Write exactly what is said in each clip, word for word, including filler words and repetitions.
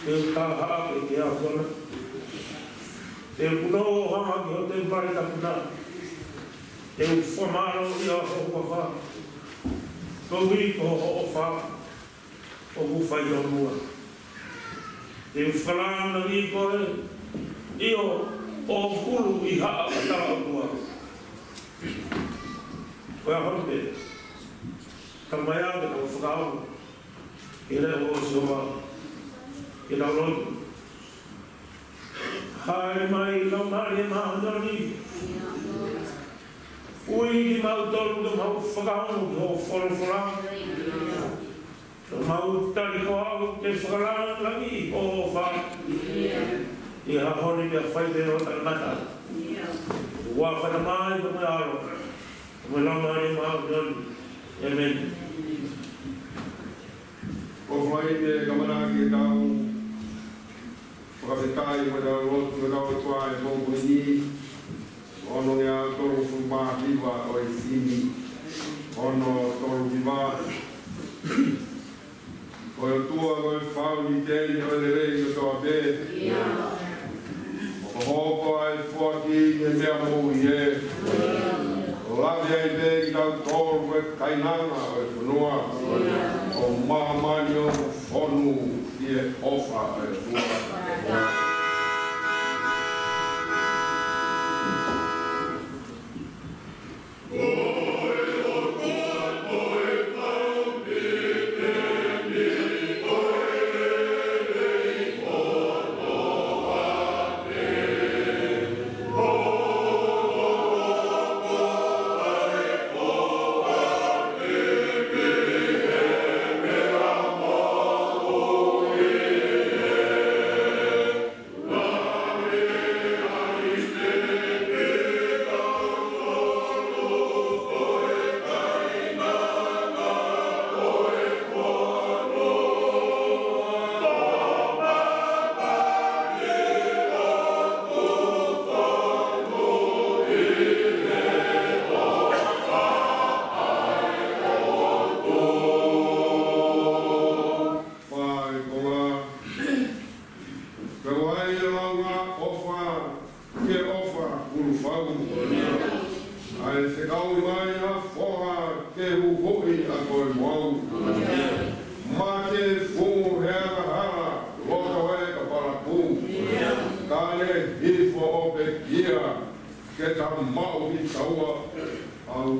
Te u tāhaʻa ki he ʻAfiona. Te u punou ʻo hanga ki ho temipale tapu na. Te u fakamālō ʻi ho huafa. Koeʻuhi ko hoʻo ʻofa ʻoku fai ʻo muʻa. Te u fakalāngilangiʻi koe, ʻio, ʻo kulu ʻi haʻa ʻatā ʻOtua. Ko e ʻaho ni pē, ka mai ake tau fakaongo ki he leʻo ʻo Sihova, ke tau lotu. Haʻele mai Laumālie Māʻoniʻoni. Ui kimautolu ke mau fakaongo ki hoʻo folofola. Ke mau tali koe ke fakalāngilangiʻi hoʻo ʻofa. ʻI he ʻaho ni pea fai pē ʻo taʻengata. ʻOfa ʻa e Tamai, mo e ʻAlo, mo e Laumālie Māʻoniʻoni. ʻĒmeni. Ko e fai pē ka mana ke tau fakafetaʻi mo tau lotu, mo tau ʻOtua ʻi he pongipongi ni, ono ngeau tolungofulu mā hiva ʻo e fini, ono tolu hiva. Ko e ʻOtua ko e fauniteni ʻo e lelei kotoa pē. ʻIo. ʻOku hoko ai foaki ʻi he meʻa moʻui ē. ʻIo. Lave ai pē kitautolu ko e kainanga ʻo e fonua. ʻIo. ʻO māmani ʻo fonu ʻi he ʻofa ʻa e ʻOtua. Fai konga. Pea ʻai ʻa e langa ʻofa ke ʻofa kulufau. ʻA e fekau mai ʻa e foha ke huhuʻi ʻa Koemoau. Mate fuʻu he angahala, loto e kapalapu. Kale hifo ʻo pekia, ke ta maʻu ki taua au.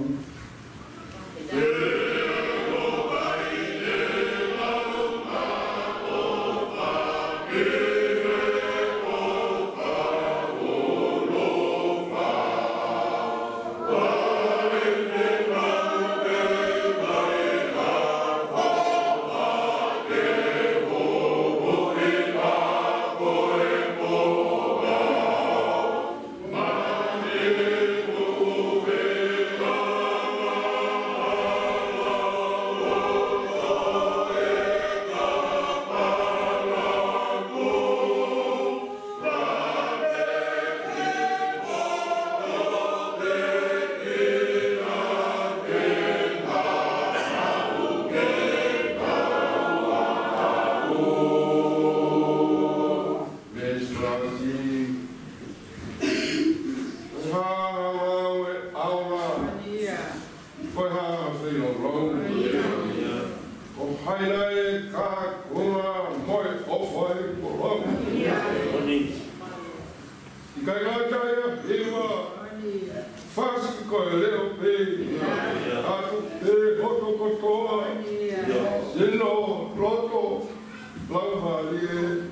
Ko hai nai ka kunga mo e ʻofa ʻi ko lau. ʻIkai ngata ia hiva, fasi ko e leʻo pē, atu pē hoto kotoa, sino, loto, laumālie.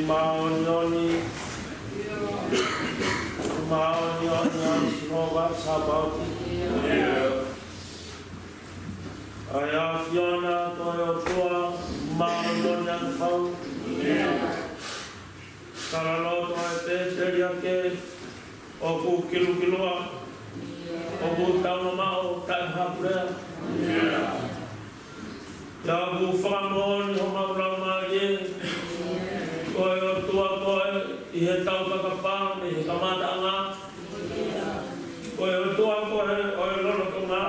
Māʻoniʻoni, māʻoniʻoni ʻa Sihova Sāpaoti. ʻA e ʻAfiona ko e ʻOtua māʻoniʻoni ʻa e fau. Talaloto ʻa e pēteliake ʻoku kilukilua, ʻoku taumamaʻo taʻe ha pulea. Pea ʻoku fakamoʻoni homau laumālie, ko e ʻOtua koe ʻi he taukakapa mei he kamataʻanga. Ko e ʻOtua koe ʻo e lolotonga.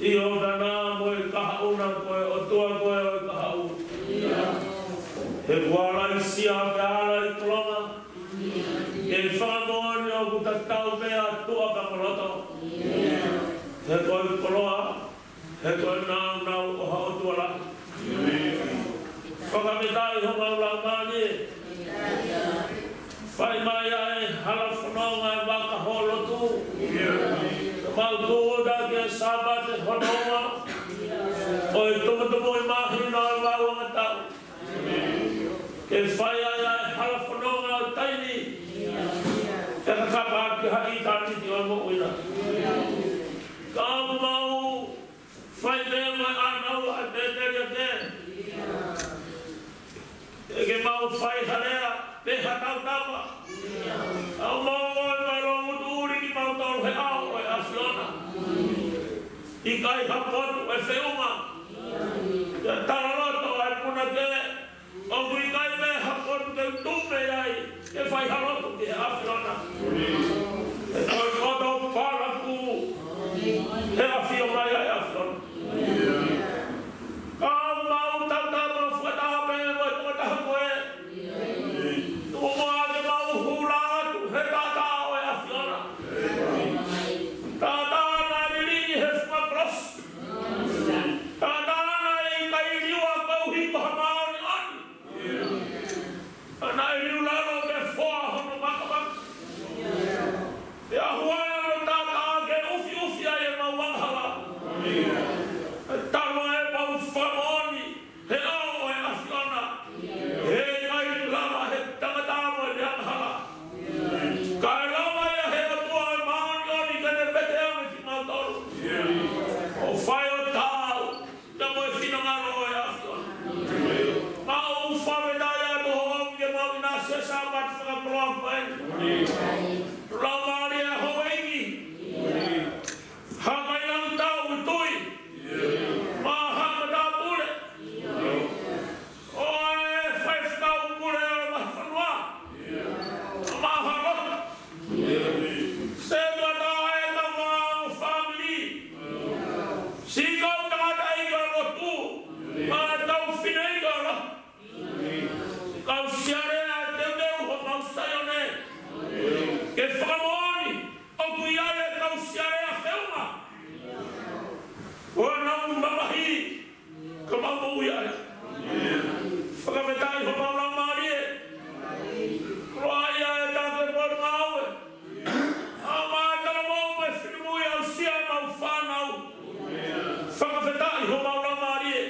ʻIo, naʻa mo e kahaʻu na, ko e ʻOtua koe ʻo e kahaʻu. He kuo ala ʻi Sihova ke ala ʻi Kolonga. Ke fakamoʻoni ʻoku tatau pē ʻa tuʻa pea mo loto. He ko e koloa, he ko e nāunau ʻo ha ʻOtua lahi. Fakafetaʻi homau laumālie. Fai mai ʻa e hala fononga ʻa e vaka holotu. Mau tuʻu atu ki he Sāpate hono ua ʻo e tumutumu ʻi māhina ʻo e vau ʻa e tau. Ke fai ai ʻa e hala fononga ʻo e taimi. Ke kakapa ki ha ʻitāniti ʻo e moʻui na. Ka ʻoku mau fai pē mo e ʻānaua ʻa e pēteliake. ʻIkai ke mau fai ha lea, pe ha tautapa. ʻOku mau ongoʻi mai loungutu ʻuli kimautolu he ʻao ʻo e ʻAfiona. ʻIkai ha potu ʻe feʻunga. Pea talaloto ʻa e punake, ʻoku ʻikai pē ha potu ke tume ai, ke fai ha lotu ki he ʻAfiona. He ko e koto palaku, he ʻafio mai ʻa e ʻAfiona. Ka mau tautapa fakataha pē mo e tokotaha ko ē. Tuku muʻa ke mau hula atu he taʻataʻa ʻo e ʻAfiona. Taʻataʻa naʻe liliu he funga kolosi. Taʻataʻa naʻe ʻikai liua koeʻuhi ko ha māʻoniʻoni. Naʻe liu lalo ke foa hono makamaka. Pea hū ai hono taʻataʻa ke ʻufiʻufi ai ʻemau angahala. Talu ʻemau fakamoʻoni he ʻao ʻo e ʻAfiona. He ʻikai lava he tangata mo e angahala. Kae lava ia he ʻOtua ʻo e māʻoniʻoni ke ne vete ange kimautolu. ʻO fai ʻo taau pea mo e finangalo ʻo e ʻAfiona. Mau fakafetaʻi atu hoʻo ʻomi ke mau ʻinasi he Sāpate fakakoloa ko eni. Laumālie ʻa e houʻeiki. Haʻa Kailanutau ʻi Tui. Mo e haʻa matāpule. ʻO e faifekau pule ʻo e vahefonua. Mo e haʻa lotu. Setuata ʻa e kau fāmili. Siʻi kau tangataʻeiki ʻo e lotu. Mo e kau fineʻeiki ʻo e lotu. Kau siʻi alea teuteu homau Saione. Ke fakamoʻoni ʻoku ʻi ai e kau siʻi alea feʻunga. ʻO nau mamahi ka mau moʻui ai. Fakafetaʻi homau laumālie. Koloaʻia e Taʻaki Potungāue. ʻA e Maʻa Talavou mo e finemui, aʻusia ʻemau fānau. Fakafetaʻi homau laumālie.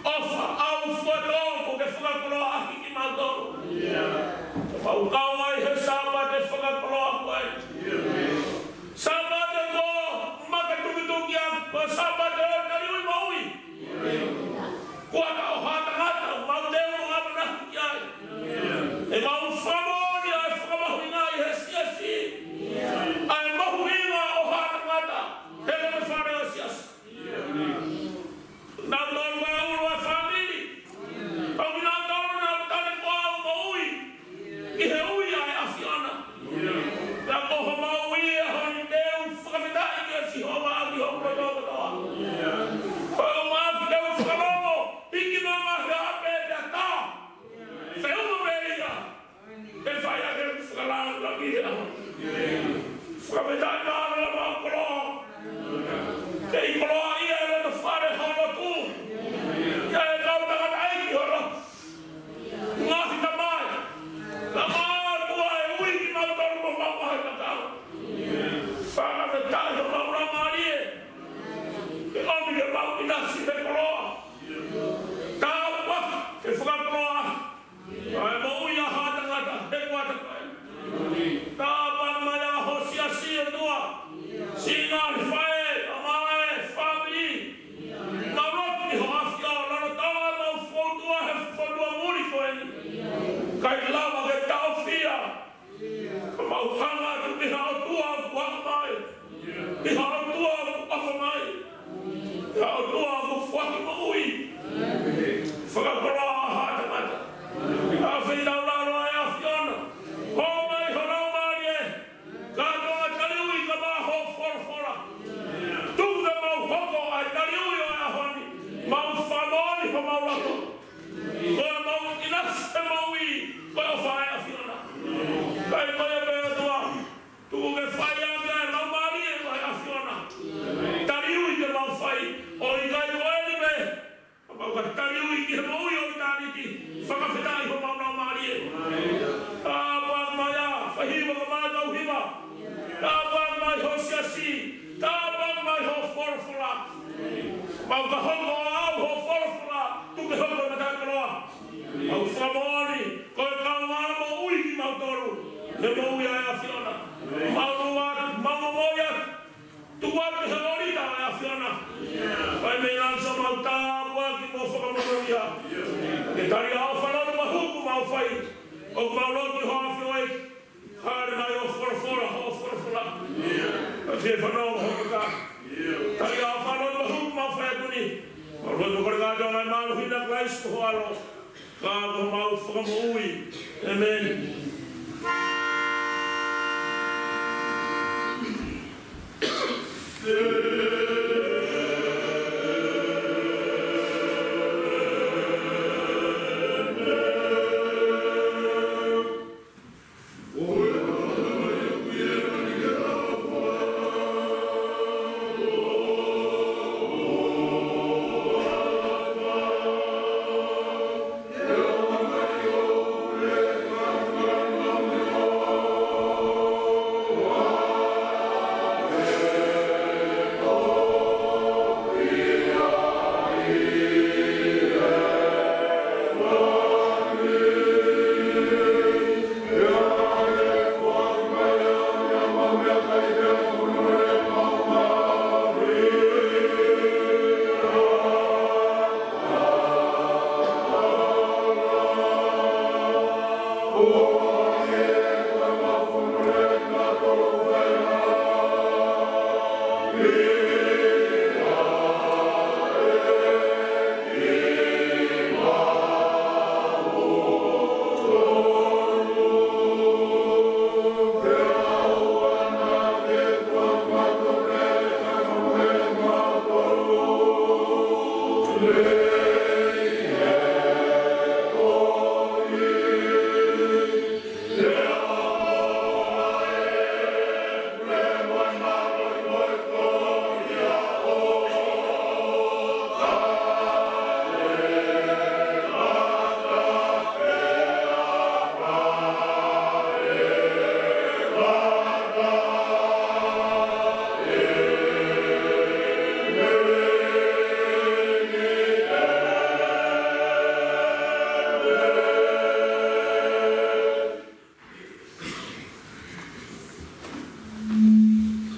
ʻOfa ʻa e ʻOtua ko e fakakoloa ʻaki kimautolu. Mau kau ai he Sāpate fakakoloa ko eni. Sāpate ko e maka tukituki ʻa e Sāpate ʻo e taliui moʻui. Kuata ʻo haʻa tangata, mau teu ʻamanaki ki ai. ʻEmau fakamoʻoni ʻa e fakamahuʻinga ʻi he siasi. ʻA e mahuʻinga ʻo haʻa tangata he loto fale ʻo e siasi. Naʻa nau ʻulu ʻa e fāmili. Pau naʻa nau talangofua ʻo moʻui ʻi he ui ʻa e ʻAfiona. Pea ko homau ui ʻa e holi, te u fakafetaʻi kia Sihova ʻaki hoku loto kotoa. Ko e ʻumaʻā te u fakalongo, hiki mai ʻa e ʻapi pea tā. Feʻunga pē ia. Ke fai ʻaki e fakalāngilangi ia. Fakafetaʻi mālō ʻemau koloa. Ke ʻi koloa ia e loto fale holo tu. Ia e kau tangataʻeiki holo. Ngaahi tamai. Ka mātuʻa e ui kimautolu mo mau ngaahi tatau. Fakafetaʻi homau laumālie. Ke ʻomi ke mau ʻinasi he koloa. Tāpuaki ke fakakoloa folofola. Mau ka hoko ʻa hoʻo folofola, tuku ke hoko e matakoloa. Mau fakamoʻoni, ko e kaungā moʻui kimautolu. He moʻui ʻa e ʻAfiona. Mau lua, mau moʻui atu. Tuku atu he ʻolita ʻa e ʻAfiona. Fai mei lansa mau tāpuaki mo fakamoʻoni ia. Ke tali ʻa hoʻo fanongo mahuku mau fai. ʻOku mau lotu ho ʻAfio ē. Hale mai hoʻo folofola, hoʻo folofola. ʻA e fie fanongo ho kaka. Tali ʻa hoʻo fanongo mahuku mau fai atu ni. Mau lotu ko e ngaahi ʻaho ni mālohi ʻa Kalaisi ko ho ʻAlo. Ka ko homau Fakamoʻui. ʻĒmeni.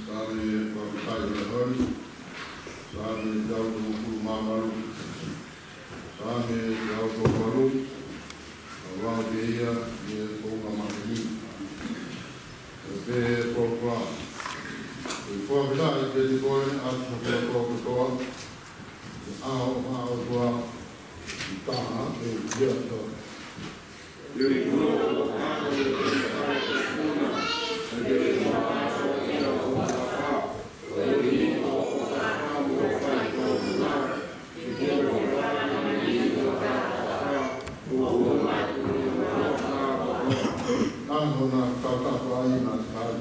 Saame fakaʻosi ʻo e ʻaho ni. Saame teau tolungofulu mā valu. Saame teau tolungofulu mā valu. ʻA e lau pē ia ʻi he founga Mākeni. ʻOku pehē ʻe he folofola: Ko e fakafetaʻi kiate koe, ʻAfiona kotoa, ʻi he ʻao ʻo e ʻOtua, ʻi he taha ʻe ʻi ai ʻa e ʻAho na ka tapa ai na kai.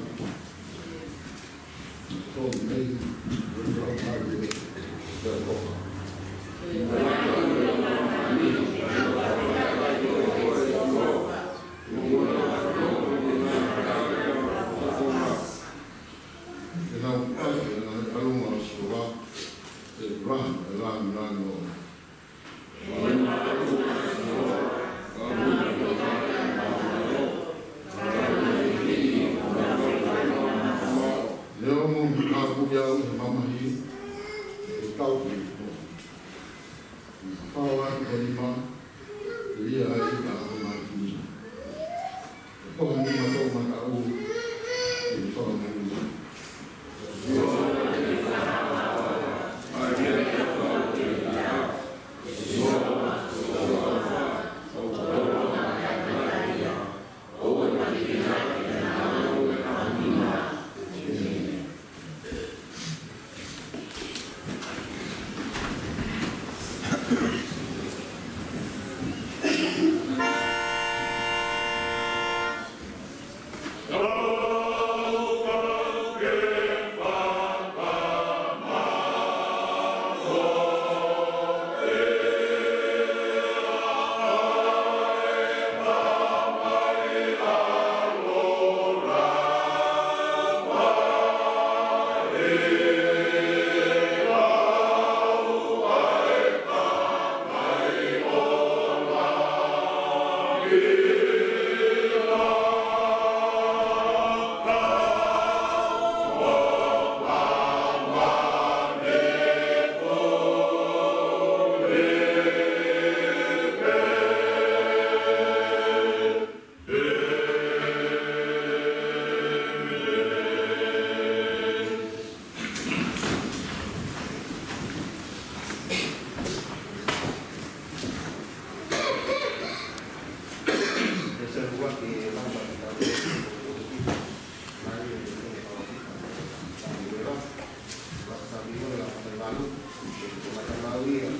Anu, ko e tangata maui a,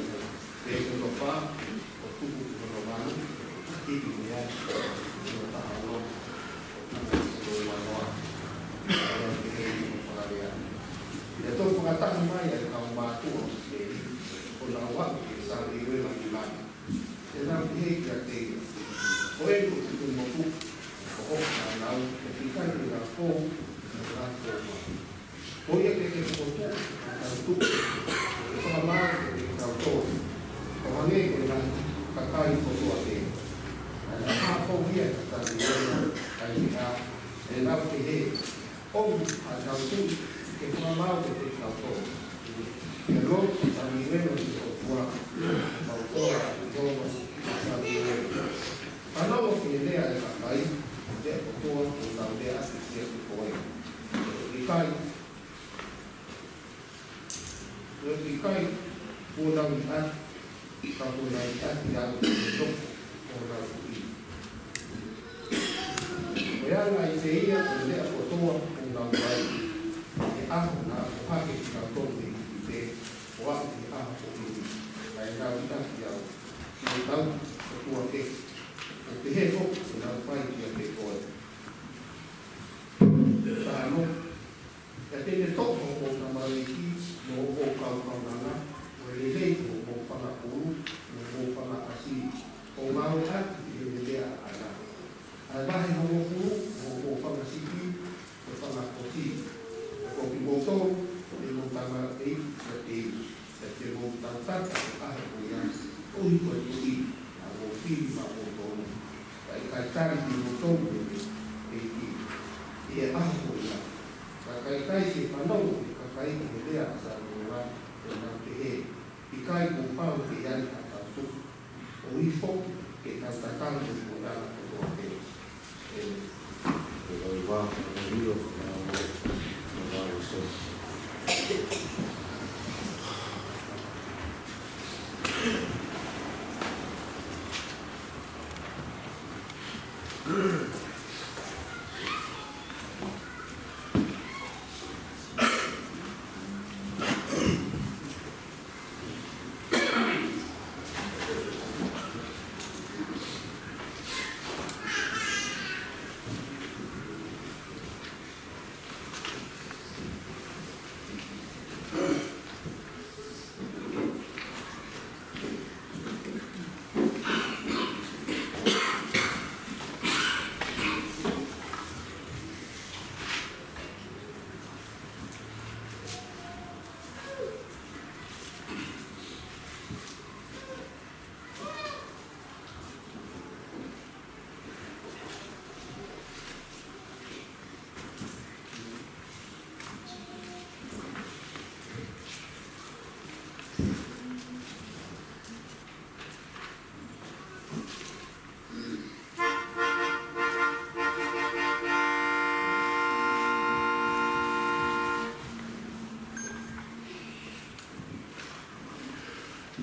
pea ko e topa, ʻo tuku ki hono manu, ʻa e kiʻi meʻa, ʻo taha ono, ʻo tuku ki hono manoa, ʻo nau pehē ʻi hono fakalea. Pea toki fakataha mai ʻa e kau mātuʻa ʻo ʻIsileli, ʻo nau aʻu kia Samuela ʻi Lama. Pea nau pehē kiate ia, Ko eni ko e tuʻutuʻuni motuʻa, ʻo hoʻo fānau, ʻoku ʻikai te nau fou, ʻi he ngaahi founga. Ko ia ke ke fokotuʻu ʻa e tau tuʻi, ʻo fakamaau kiate kitautolu, ʻo hangē ko e ngaahi kakai kotoa pē. Naʻa nau hā foki ia kia Samuela, kae nau pehē, ʻOua ʻa e tau tuʻi ke fakamaau kiate kitautolu. Pea lotu ʻa Samuela ki he ʻOtua, pea folofola ʻa Sihova kia Samuela, Fanongo ki he lea ʻa e kakai, ʻa e ʻOtua kuo nau lea ʻaki kiate koe. ʻIkai, ʻIkai kuo nau ʻiate, ka kuo nau ʻiate au ʻi he toko ʻo honau tuʻi. Ko e anga ʻi fē ia ʻo e meʻa kotoa kuo nau fai, ʻi he ʻaho naʻa ku ʻohake kinautolu mei ʻIsipite, ʻo aʻu ki he ʻaho ko eni, naʻa nau ʻiate au, ʻi he tau kotoa pē, ʻo pehē foki te nau fai kiate koe. Taha ono, Pea te ne toʻo hoʻomou tamariki mo hoʻomou kau kaunanga, mo e lelei ʻo hoʻomou fanga pulu, mo hoʻomou fanga ʻasi, ʻo ngāueʻaki ʻi he meʻa ʻaʻana. ʻA e vahe hongofulu ʻo hoʻomou fanga sipi, mo e fanga kosi. Pea ko kimoutolu, te mou tamaioʻeiki kiate ia. Pea te mou tautapa he ʻaho ko ia, koeʻuhi ko e tuʻi naʻa mou fili maʻamoutolu. Ka ʻikai tali kimoutolu ʻe he ʻEiki ʻi he ʻaho ko ia. Ka ʻikai ke fanongo ʻa e kakai ki he lea ʻa Samuela, ʻo nau pehē, ʻIkai kuo pau ke ʻi ai ha tau tuʻi, koeʻuhi foki ke tau tatau mo e kuonga kotoa pē. ʻĒmeni.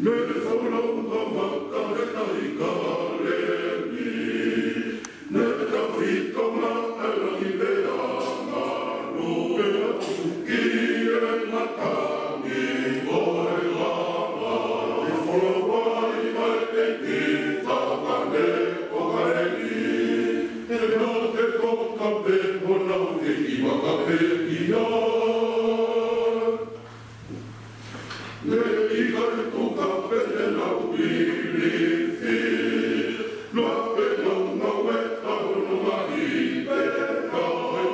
Ne folofola ʻa e ʻEiki ki Kalemi, ne tefito maʻa e langi pea manu, pea tuku ki he matangi ʻo e lava. Ne folofola ʻa e ʻEiki kia Kalemi, ʻo Kalemi, ʻe nau te toka pē honau ʻeiki vaka pē ia. Ne ʻikai tuku pē ʻenau ʻilifi, naʻa pē nau ngāue ʻa hono ngaahi peka, ʻo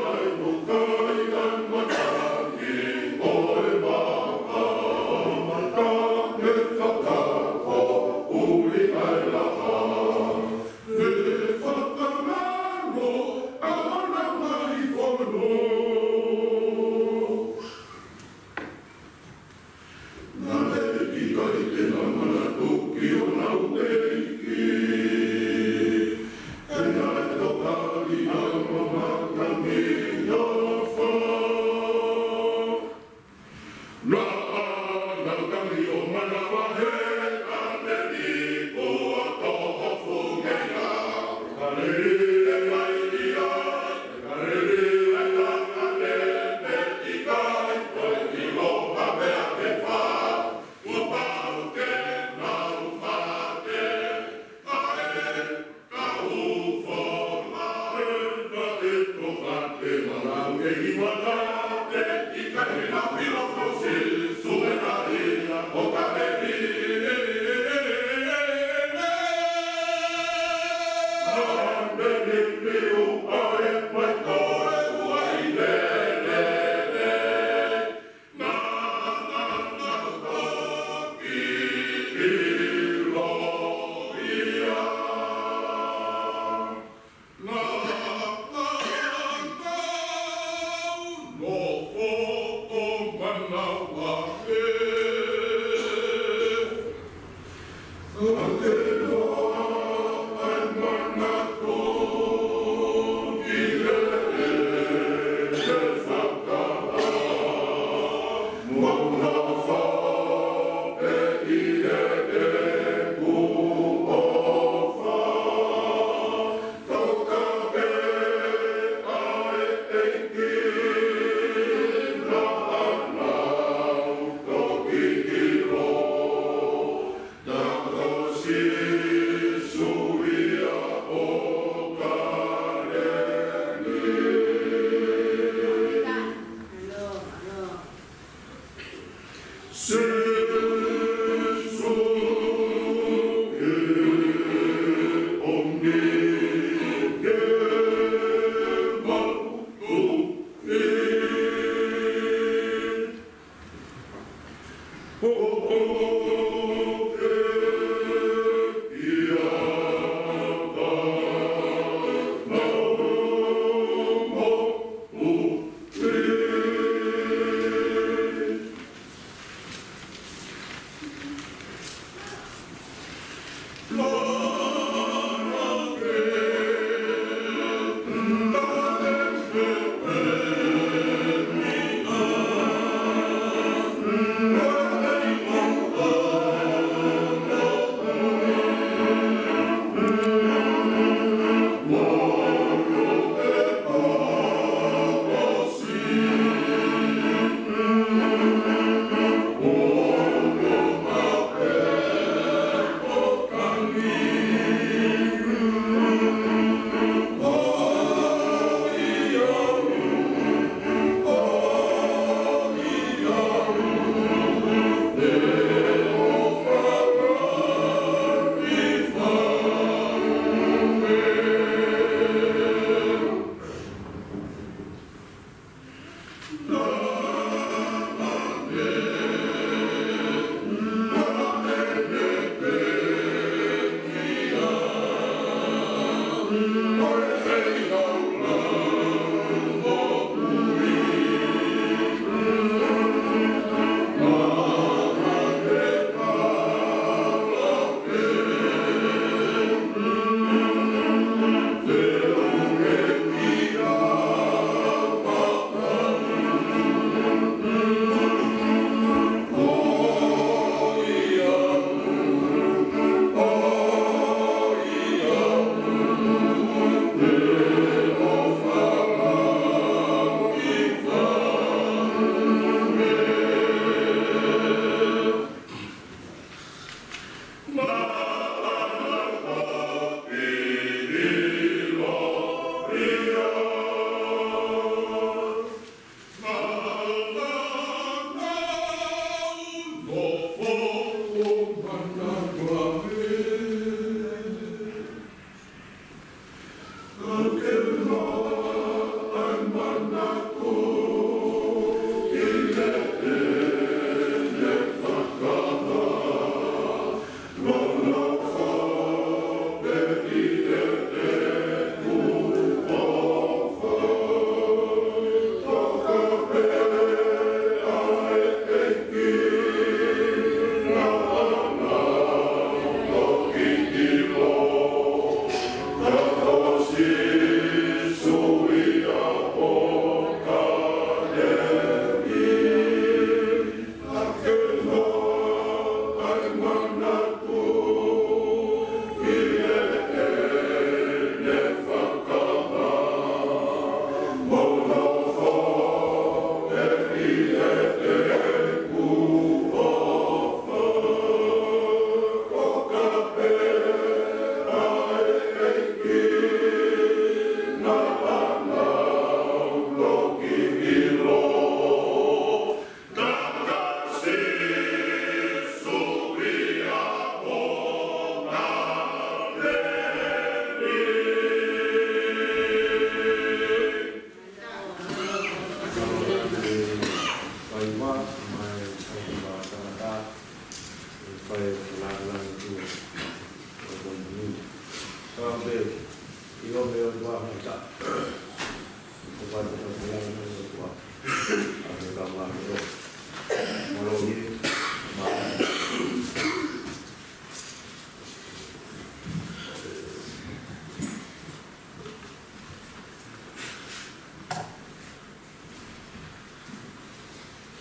ʻai mo kai ʻa e matangi ʻo e vaka, mata ne fakapōʻuli ʻa e lava. Ne fakamālō ʻa honau ngaahi fonu. Naʻe ʻikai te nau manatu ki honau ʻeiki, he naʻe totali ʻa e matangi ʻi ʻAfa. Naʻa nau tangi ʻo manavahē, ʻa e meli kuo toʻo funga ia. Kaleli e kai ia, Kaleli e kai ia, ʻikai toe ʻilo ha meʻa ke fai.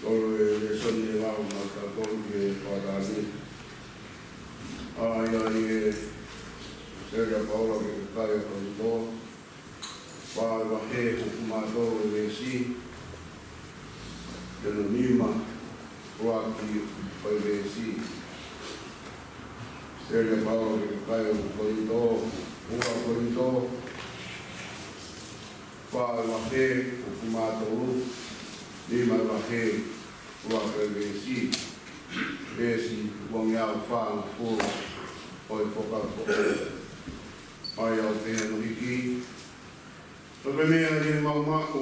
Kole e lēsoni ʻe lau maʻatautolu ki he pātani. ʻA ia ʻi he Sēlea Paula ki he kakai ʻo Kolinitō, fā vahe, hongofulu mā tolu e veesi, ki hono nima, ʻuluaki ʻo e veesi. Sēlea Paula ki he kakai ʻo Kolinitō, ua Kolinitō, fā vahe, hongofulu mā tolu, nima vahe, ʻuluaki veesi, veesi uangeau fāngofulu ʻo e Fuakava Foʻou. ʻA ia ʻoku pehē hono hiki: Pea ko e meʻa ʻi heʻemau maʻu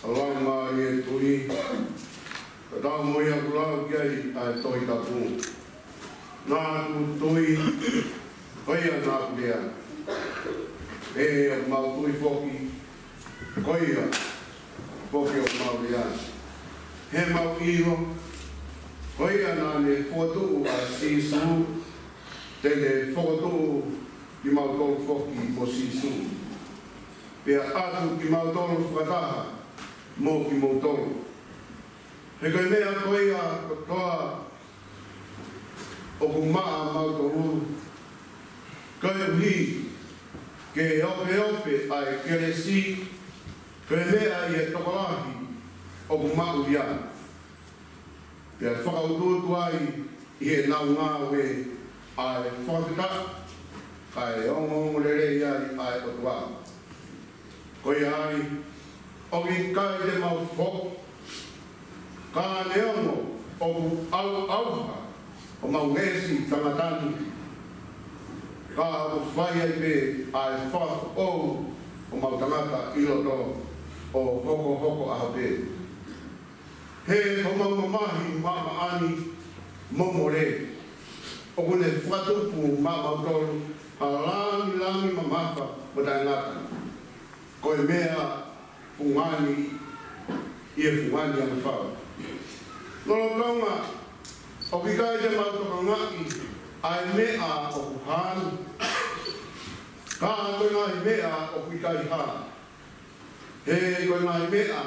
ʻa e Laumālie Tui, Ko e taumuʻa ia ʻoku lau ki ai ʻa e Tohi Tapu. Naʻa ku tui, ko ia naʻa ku lea. He ʻoku mau tui foki, ko ia foki ʻoku mau lea. He ʻoku mau ʻilo, ko ia naʻa ne fokotuʻu ʻa Sīsū, te ne fokotuʻu kimautolu foki mo Sīsū. Pea ʻatu kimautolu fakataha mo kimoutolu. He ko e meʻa ko ia kotoa ʻoku maʻa mautolu, koeʻuhi ke opeope ʻa e kelesi, ko e meʻa ʻi he tokolahi ʻoku maʻu ia. Pea fakautuutu ai ʻi heʻenau ngāue ʻa e fakafetaʻi, kae ongoongolelei ai ʻa e ʻOtua. Ko ia ai, ʻoku ʻikai te mau foki, ka neongo ʻoku ʻauʻauha homau ngeʻesi tangata ni, ka ʻoku fai ai pē ʻa e fakafoʻou homau tangata ʻi loto ʻo hokohoko ʻaho pē. He ko homau mamahi maʻamaʻa ni mo mole, ʻoku ne fakatupu maʻamautolu ha langilangi mamafa mo taʻengata. Ko e meʻa fungani ʻi he fungani angahala. Lolotonga ʻoku ʻikai te mau tokangaʻi ʻa e meʻa ʻoku hā ni, ka ko e ngaahi meʻa ʻoku ʻikai hā. He ko e ngaahi meʻa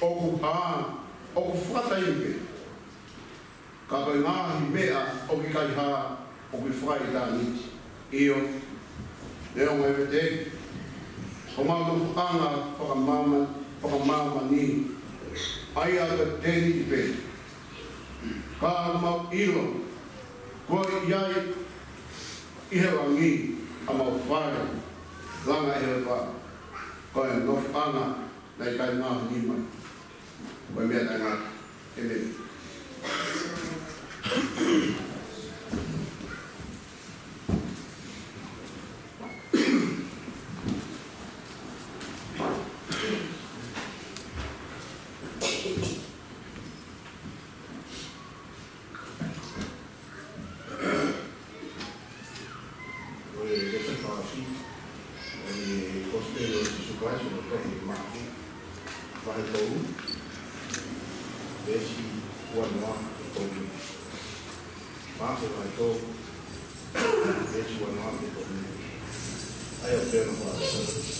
ʻoku hā, ʻoku fakataimi pē. Ka ko e ngaahi meʻa ʻoku ʻikai hā, ʻoku fakaʻitāniti. ʻIo, neongo e vete, ko homau nofoʻanga fakamāmani, fakamāmani, ʻa ia ko e tēniti pē. Ka ʻoku mau ʻilo, kuo ʻi ai ʻi he langi ʻa homau fale, langa ʻe he ʻOtua, ko e nofoʻanga naʻe ʻikai mahino mai. Ko e meʻa taʻengata. ʻĒmeni. Ko e lēsoni fakaʻosi ʻo e Kosipeli ʻo Sīsū Kalaisi ʻoku tohi ʻe Maʻake, vahe tolu, veesi uanoa ki he tolu. Maʻake vahe tolu, veesi uanoa ki he tolu. ʻA ia ʻoku pehē hono fakaʻosi: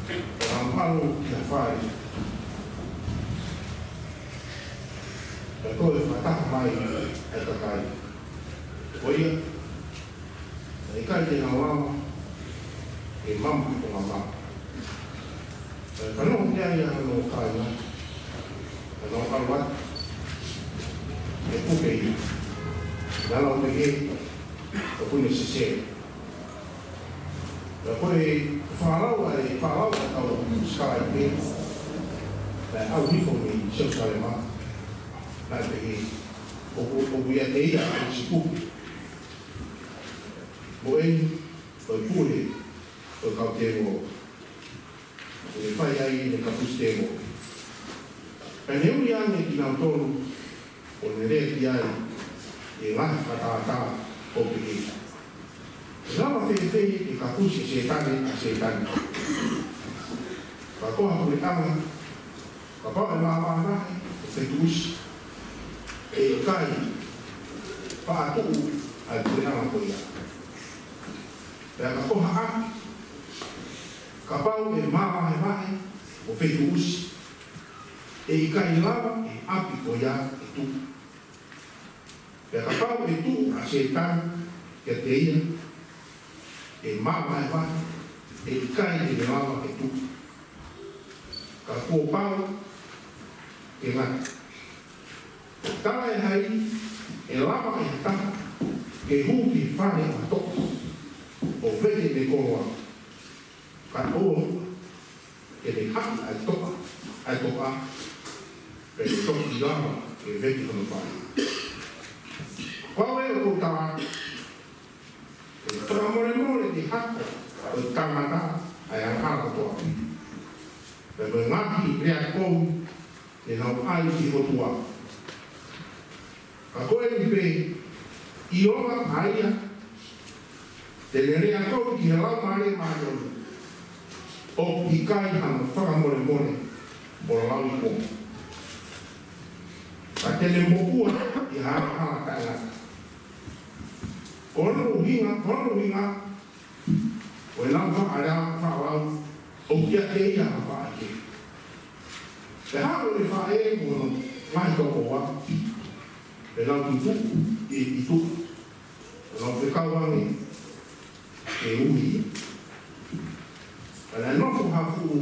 Pea naʻa nau ʻalu ki ha fale, pea toe fakataha mai ʻa e kakai. Ko ia, naʻe ʻikai te nau lava ke maʻu ha konga mā. Pea fanongo ki ai ʻa hono kāinga, pea nau ʻalu atu ʻo puke ia. Naʻa nau pehē, ʻoku ne sesele. Pea ko e fakalau ʻa e, fakalau ʻa e kau sikalaipe, naʻe ʻalu hifo mei Selusalema, naʻe pehē, ʻOku, ʻoku ʻiate ia ʻa e sīpulu. Mo eni, ko e pule ʻo e kau tēvolo, ʻoku ne fai ai ʻene kapusi tēvolo. Pea ne ui ange kinautolu, ʻo ne lea ki ai ʻi he ngaahi fakatātā, ʻo pehē, ʻE lava fēfē ke kapusi ʻe Sētane ʻa Sētane? Ka ko ha puleʻanga, kapau ʻe māvahevahe ʻo fetuʻusi, ʻe ʻikai faʻa tuʻu ʻa e puleʻanga ko ia. Pea ka ko ha ʻapi, kapau ʻe māvahevahe ʻo fetuʻusi, ʻe ʻikai lava ʻe he ʻapi ko ia ke tuʻu. Pea kapau ʻe tuʻu ʻa Sētane kiate ia, ʻe māvahevahe, ʻe ʻikai te ne lava ke tuʻu. Ka kuo pau ke ngata. Tala ʻe hai, ʻe lava ʻe ha taha ke hū ki he fale ʻo ha toʻa, ʻo vete ʻene koloa? Ka ʻoua ke ne haʻi ʻa e toʻa, ʻa e toʻa, pea ʻe toki lava ke vete hono fale. Ko au ʻoku ou tala atu, ʻe fakamolemole ki he hako ʻo e tangata ʻa e angahala kotoa pē. Pea mo e ngaahi lea kovi te nau ʻai ki he ʻOtua. Ka ko eni pē, ʻio, ʻa ia te ne lea kovi ki he Laumālie Māʻoniʻoni, ʻoku ʻikai hano fakamolemole mo lauikuonga. Ka te ne moʻua ʻi ha angahala taʻengata. Ko hono ʻuhinga, ko hono ʻuhinga, ko ʻenau faʻa lau, faʻa lau, ʻoku ʻiate ia ha faʻē. Pea haʻu e faʻē mo hono ngaahi tokoua, pea nau tutuʻu ʻi, ʻi tuʻa. Pea nau fekau ange ke ui ia. Pea naʻe nofo ha fuʻu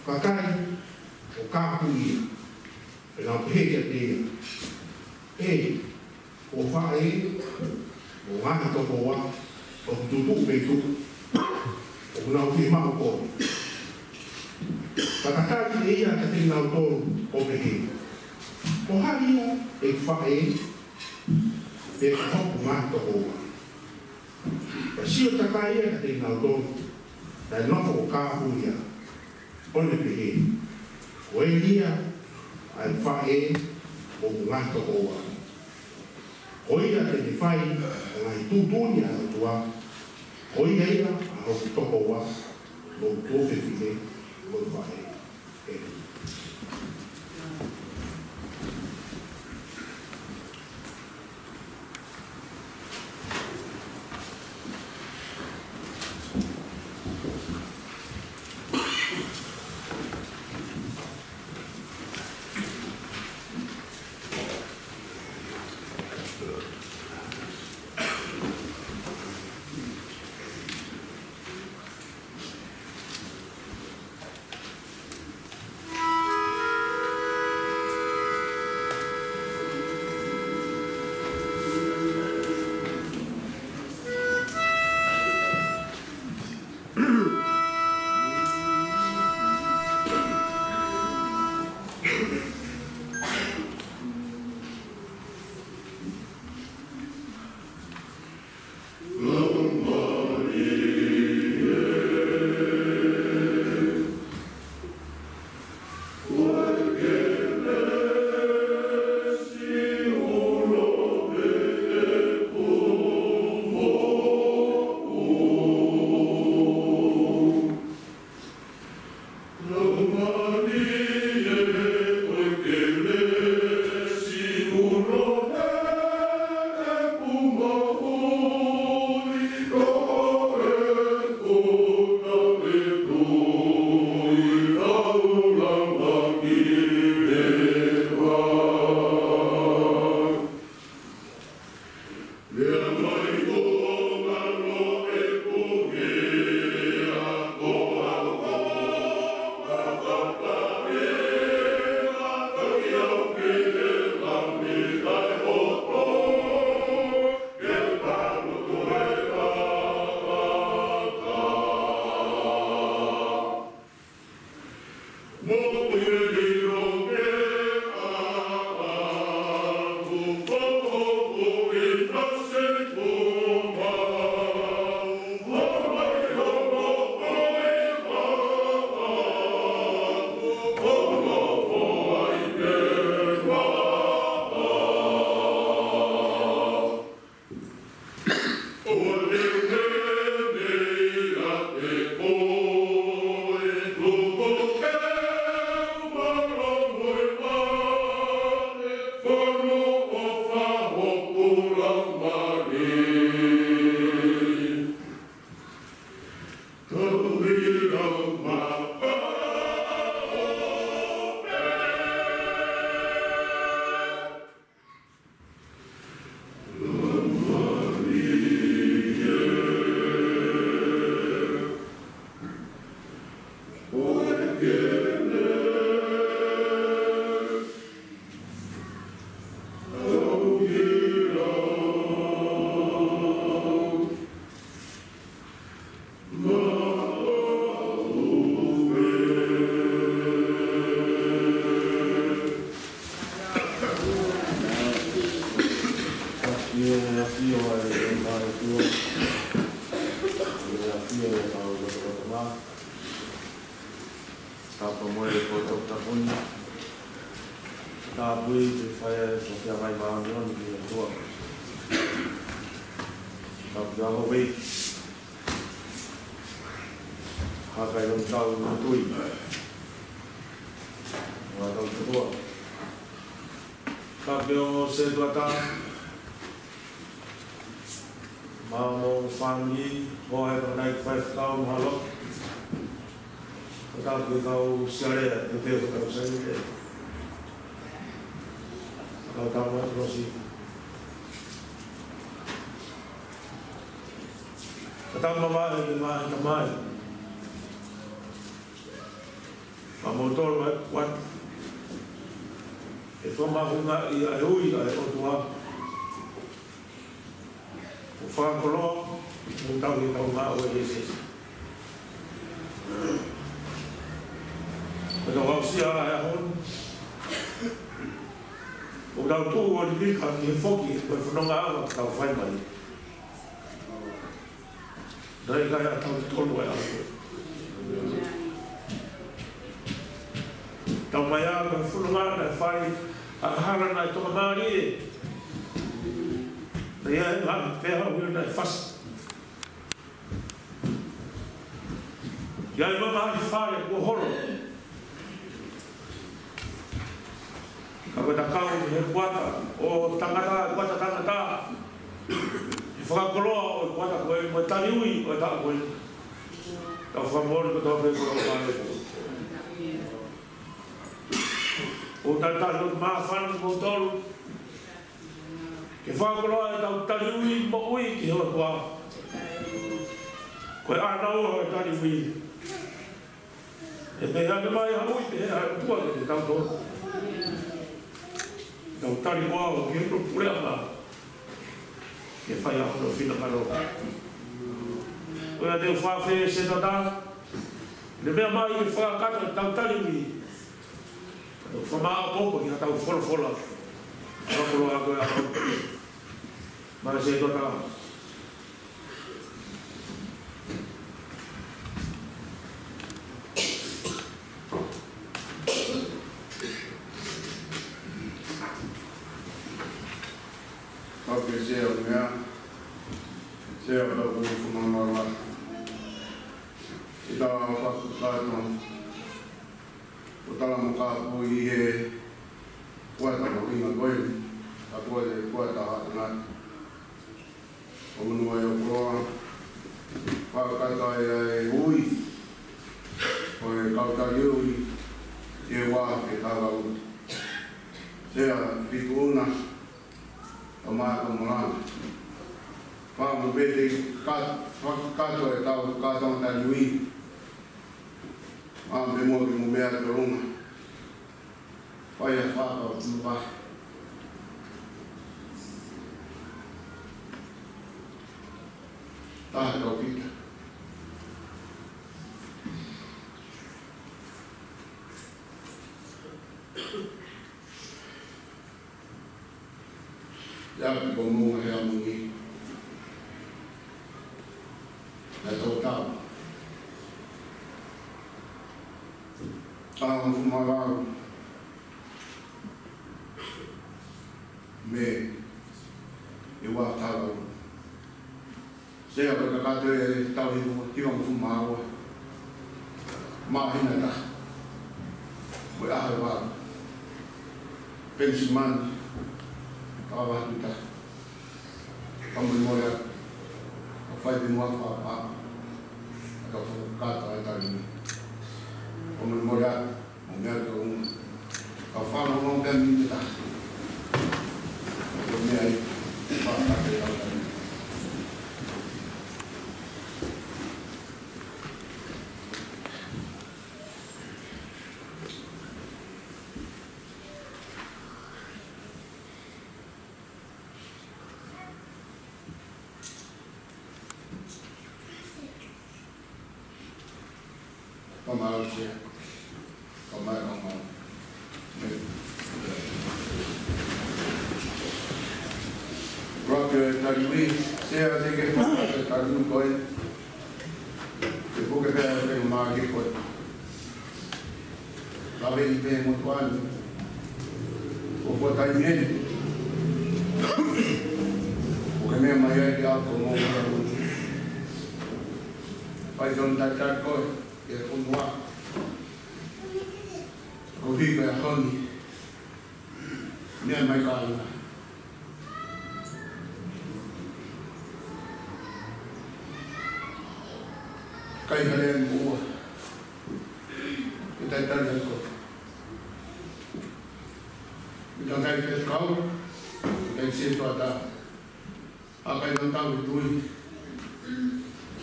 kakai ʻo kāpui ia. Pea nau pehē kiate ia, ʻE, ko e faʻē mo e ngaahi tokoua ʻoku tutuʻu mei tuʻa, ʻoku nau fiemaʻu koe. Ka ka tali ʻe ia kiate kinautolu ʻo pehē, Ko hai ia ʻeku faʻē pe ko hoku ngaahi tokoua? Pea sio takai ia kiate kinautolu naʻe nofo ʻo kāpui ia, ʻo ne pehē, Ko eni ia ʻa e faʻē mo hoku ngaahi tokoua. Ko ia te ne fai ʻa e ngaahi tuʻutuʻuni ʻa e ʻOtua. Ko ia ia ʻa hoku tokoua, mo hoku tuofefine, mo hoku faʻē. ʻĒmeni. Tāpuaki mo e ko Toketā Puni. Tāpuaki ke fai e fafiakai māʻoniʻoni ki he ʻOtua. Tāpuaki ʻaho vei. Haka i lon tau no tui. Wa tau tua. Tāpuaki ʻo se tua ta. Mo e fāmili, ʻo e pānai fai fakau mahalo. Ko tāpuaki kau sialea, te te kau sialea. Kau tau mai rosi. Ka tau mamae, ke mahi ka mai. Ka mo tolo e kuat. ʻE fakamahuʻingaʻi ʻa e ui ʻa e ʻOtua. ʻO fakakoloa, mo tau i tau ngāue ʻi he sese. Ko tau aʻusia ʻa e ʻaho ni. ʻO tau tuʻu ʻo lilika ki he foki, ko e fononga ʻa tau fai mai. Naʻe ʻikai ʻa tau tolu ʻa e ʻaho. Tau mai ʻa e fononga naʻe fai ʻa e hala naʻe toka mālie. Naʻe ʻi ai e ngaahi pehē ʻo ia naʻe fasi. ʻI ai e ngaahi fale kuo holo. Ka ko e takau he kuata ʻo tangata, kuata tangata. ʻE fakakoloa ʻo e kuata ko ē mo e taliui ʻo e taʻu ko ē. Tau fakamoʻoni ko tau pē ko e fale ko ē. ʻO talitali ʻo māfana mo tolu. Ke fakakoloa e tau taliui moʻui ki he ʻOtua. Ko e ʻānaua ʻo e taliui. ʻE pehē ake mai ha ui pehē ʻa e ʻOtua ke tau tō. Tau tali koa ʻo ke no pule ʻa. Ke fai ʻa hono fina karo. ʻO ia te u fafē se tata. Ne meʻa mai ke fakakata tau taliui. Tau famaʻopoʻopo ki ha tau folofola. Folofola ko ia. Mai se tata. Kau ke sea o mea, sea o tau kumu funga mala. I tau fakakātoa, ʻo tala mo kāpui he kuata mo inga koe, ka ko e kuata haʻangat. ʻO manu ai ʻo koloa, fakakata ai ʻa e ui, ko e kau taliui, ʻi he ua ke tau au. Sea piku una, ʻo mā ka mola. Fā mo pete kat-, fakakata e kau kau taliui. Mā me mo ke mo mea ke runga. Fai ʻa e faka ʻo tū pa. Taha kau pita. Ia ki ko mo he amu ni. Na tō tau. Tau mo fuma vau. Me. E wa tau. Sea ko e kakato e tau hiva, hiva mo fuma vau. Māhina taha. Ko e ʻaho ua. Penisimani. Kava hita. Kamolemole atu. Ka fai pē mo ha fakapaʻanga. Ka fakakata e tali ni. Kamolemole atu. Mo mea ke unga. Ka fano mo pē mi te taha. Ko mea i. Fakakata e tali ni. Ka mau sia. Ka mau, ka mau. Rock e taliui, sea te ke faka e taliui ko ē. Ke puke pē ʻa e mā ke ko ē. ʻAve ni pē mo tuani. ʻO ko e taimi eni ʻoku ke meʻa mai ai ki he ʻapi ko Moʻunga Heamoni. Fai tonu talitali koe ki he fonua. Ko e hiko e ʻaho ni. Meʻa mai kāinga. Kai hale ʻa e moʻua. Ke talitali atu. Ke talitali ke kau. Ke talitali sētuata. ʻA kai na tau i tui.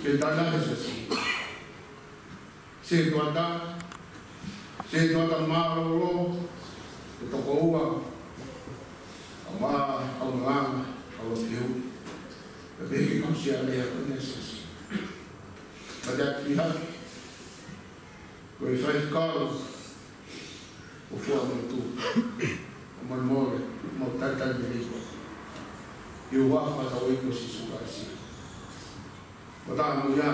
Ke talitali ke sētuata. Sētuata. Sētuata mālōlō. Ke tokoua. ʻA ma, ʻa malanga, ʻa lo fiu. Ke pehē ki kau sia lea ko ne sēsi. Ka te aki haki. Ko e faifekau ʻo Fuaʻamotu, ʻoku mau mole, mau talitali melie koe. ʻI he huafa ʻo e ʻEiki ko Sīsū Kalaisi. Ko e taha mo ia.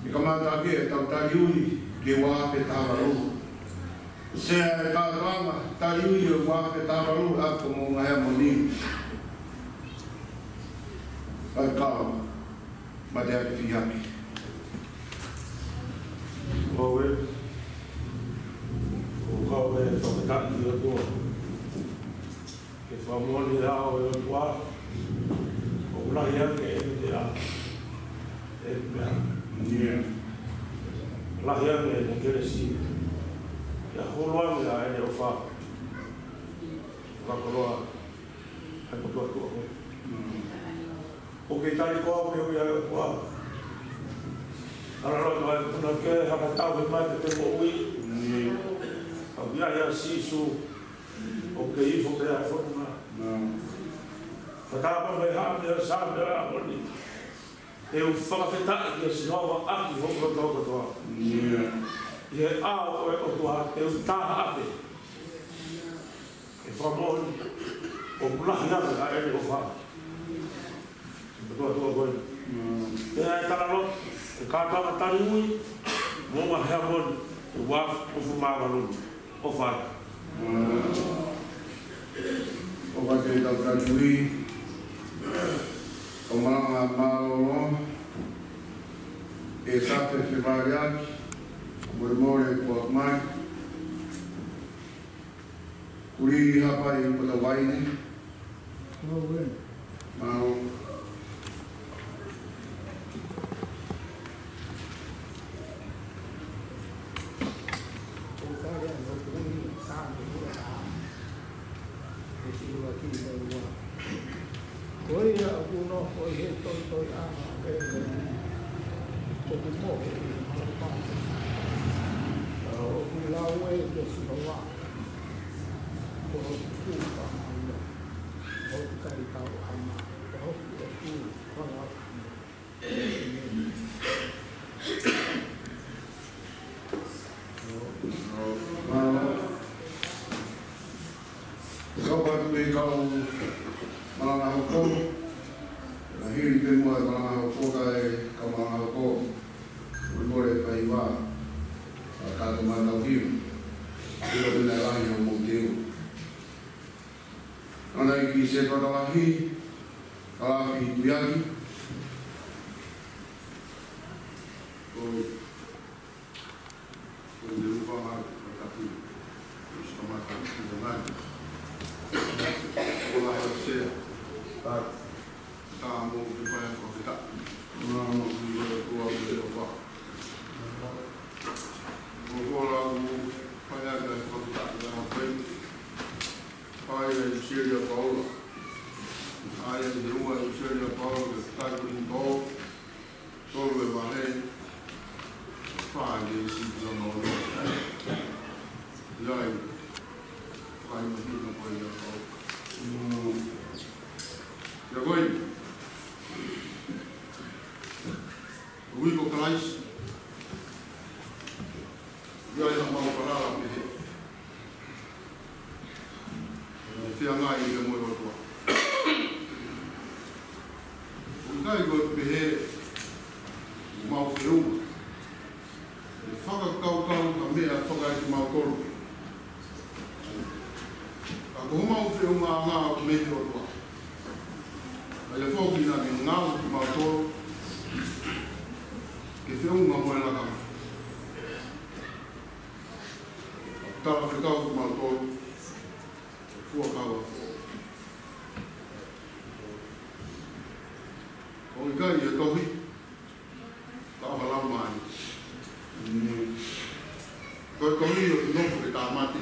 ʻE kamata ʻaki ʻetau tali ui ki he ua afe taha valu. Sea e kātoanga tali ui ʻo e ua afe taha valu ʻa e ʻapi ko Moʻunga Heamoni. Faifekau Mateaki Fihaki. Ko e, ko e fakataha ki he ʻOtua. Ke fakamoʻoni ʻa e ʻOtua, ʻoku lahi ange ʻene ʻa, ʻene meʻa. Lahi ange ʻene kelesi. Ke holo ange ʻa ʻene ʻofa. Fakakoloa, ʻa e ʻOtua ʻOtua ko. ʻOku ke tali koa ʻoku ke ui ʻa e ʻOtua. Ala loto ai, kuna ke haka tau he mai ke te moʻui. ʻOku ʻi ai ʻa Sīsū. ʻOku ke ifo pē ʻa e fononga. Fakatapa mai ha meʻa sa meʻa ʻaho ni. Te u fakafetaʻi kia Sihova ʻaki hoku loto kotoa. ʻI he ʻao ʻo e ʻOtua te u taha pē. ʻE fakamoʻoni, ʻoku lahi ange ʻa ʻene ʻofa. Ko e ʻOtua ʻOtua ko ē. Pea ʻe tala loto, ʻe kātoanga tali ui, Moʻunga Heamoni, ua afe uofulu mā valu. ʻOfa. ʻOfa ke tau tali ui, ʻo malanga mālōlō, ʻe Sape Fevaliaki, molemole kuo ʻomai. Kuli Hapai Potavaine. Mālō. Ko ia ʻoku nofo ʻi he toitoiʻanga ʻo e ʻEiki, ʻoku mohe ʻi he malumalu. ʻOku lau ʻe ia kia Sihova, ko hoku tuʻu fakamoʻoni, ko hoku kai tauʻanga, ko hoku ʻofa fakamoʻoni. Kau atu pē kau malanga hoko, na hili pē muʻa e malanga hoko kae kau malanga hoko, molemole fai vā, ʻa kātoa mātau hiu, ʻilo pē naʻe lahi hoʻomou teu. Ana i ki se kata lahi, ka lahi tuiaki. Ko, ko e upa ma, ma tapu. Ko e upa ma tapu, ko e ngai. Ko la e sea. Ta, ta mo ke fai ko ke ta. Mo, mo, mo, ko e upa. Mo ko la mo fai ko ke ta, ta mo fai. ʻAi ʻa e ʻipiseli ʻa Paula. ʻAi ʻa e ua ʻipiseli ʻa Paula ki he kau Kolinitō, tolu e vahe, fā e veesi pea mo e ono. ʻI ai, fai mahino ko ia ʻa Paula. Mm. ʻIa ko eni. Ui ko Kalaisi. ʻI ai haʻamau falala pehē. ʻE feangai ia mo e ʻOtua. ʻOku ʻikai ko e pehē ʻoku mau feʻunga. ʻE Mautolu. Ka ko homau feʻungaʻanga ʻoku mei he ʻOtua. ʻA ia foki naʻa ne ngāue kimautolu ke feʻunga mo e lakanga. Talafekau kimautolu, fuakava foʻou. ʻOku ʻikai e tohi, ka ʻoku ʻi ai e Laumālie. Ko e tohi ʻoku nofo ke tāmate,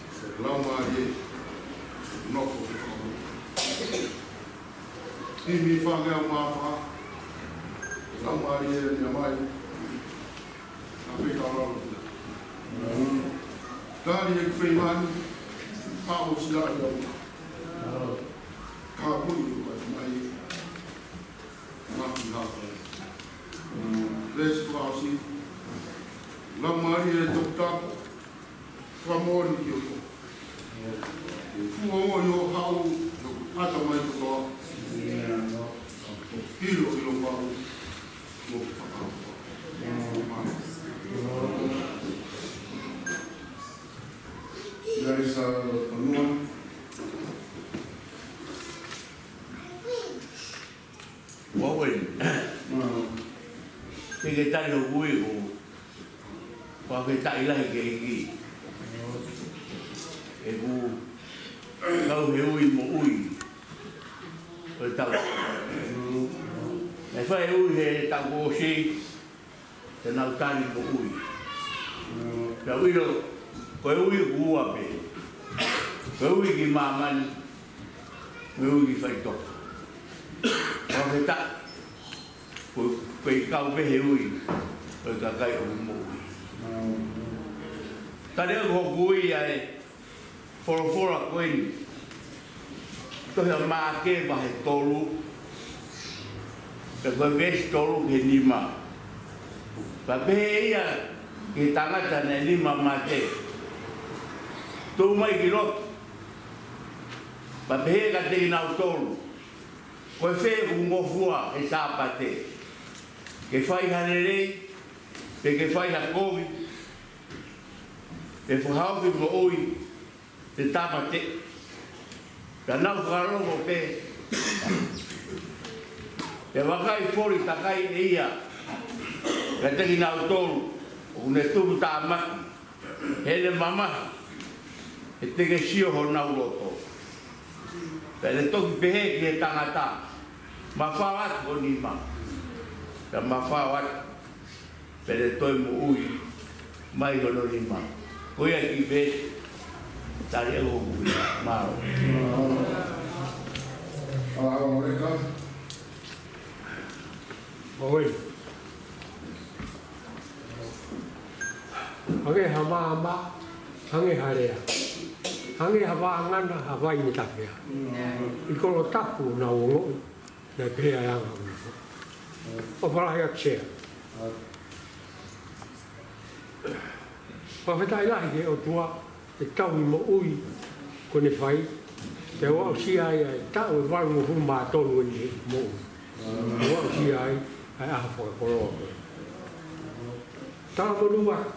ko e Laumālie ʻoku nofo ke fakamoʻui. Himi fāngeau mā fā, Laumālie ni a mai, na fei ka lalo. Tali e feimani, a o sila ia. Ka puni ko mai. Maki hapa. Lesi fausi. Laumālie Toputapu. Fakamoʻoni ki ho. Fuongo ʻi ho haʻu, ʻata mai kotoa. Hilo ʻi ho pau. Mo ke fakahoko. Ia i sa panua. Ua uen. Te ke tali hoku ui ko fakafetaʻi lahi ki he ʻEiki. ʻOku kau he ui moʻui. Ko e tau. Naʻe fai e ui he taʻu kuo ʻosi. Te nau tali moʻui. Pea ʻilo, ko e ui ʻoku ua pē. Ko e ui ki māmani, mo e ui ki faʻitoka. Fakafetaʻi, ko, ko e kau pē he ui, ko e kakai ʻoku moʻui. Tali ʻa hoku ui ʻa e folofola ko eni. Tohi ʻa Maʻake vahe tolu. Pea ko e veesi tolu ki he nima. Pea pehē ʻe ia ki he tangata naʻe nima mate. Tuʻu mai ki loto. Pea pehē kiate kinautolu. Ko e fē ʻoku ngofua he Sāpate. Ke fai ha lelei, pe ke fai ha kovi. Pe fakahaofi moʻui, pe tāmateʻi. Pea nau fakalongo pē. Pea vakai foli takai ʻe ia. Kiate kinautolu, ʻoku ne tuputāmaki. Heʻene mamahi. He te ke sio honau loto. Pea ne toki pehē ki he tangata. Mafao atu ho nima. Pea mafao atu. Pea ne toe moʻui mai hono nima. Ko ia ki pē, tali ʻa hoku ui. Mālō. Mālō, Leka. Moʻui. Hangē ha maama, hangē ha lea. Hangē ha vāngana, ha vai ne tafea. ʻI kolo tapu naʻa nau ongoʻi. Naʻe pehē ʻa e anga ʻo e ui. ʻOfa lahi atu Sea. Fakafetaʻi lahi ki he ʻOtua, ʻi he tauhi moʻui, kuo ne fai, pea ʻoku aʻusia ai ʻa e taʻu ʻe valungofulu mā tolu ʻene moʻui. ʻOku aʻusia ai, ʻa e ʻaho fakakoloa ko ē. Talamonū atu.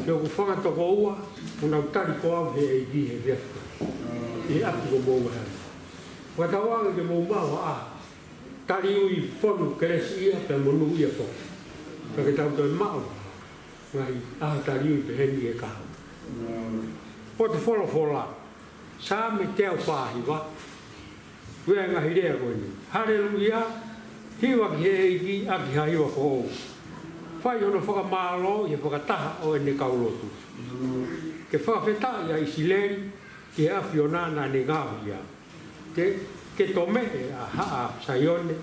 Ke u fanga tokoua, ʻoku nau tali ko au he ʻEiki he efiafi. ʻI he ʻapi ko mou ʻi ai. Fakatauange ke mou maʻu ha ʻaho. Tali ui fonu kelesiʻia pea monūʻia foki. Pea ke tau toe maʻu. Ngaahi ʻaho tali ui pehē ni ʻe kaha. Potu folofola. Saame teau fā hiva. Ko e ngaahi lea ko eni. Haleluia, hiva ki he ʻEiki ʻaki ha hiva foʻou. Fai hono fakamālō ʻi he fakataha ʻo ʻene kau lotu. Ke fakafetaʻi ʻa ʻIsileli ki he ʻAfiona naʻa ne ngaohi ia. Ke, ke tomeʻe ʻa haʻa Saione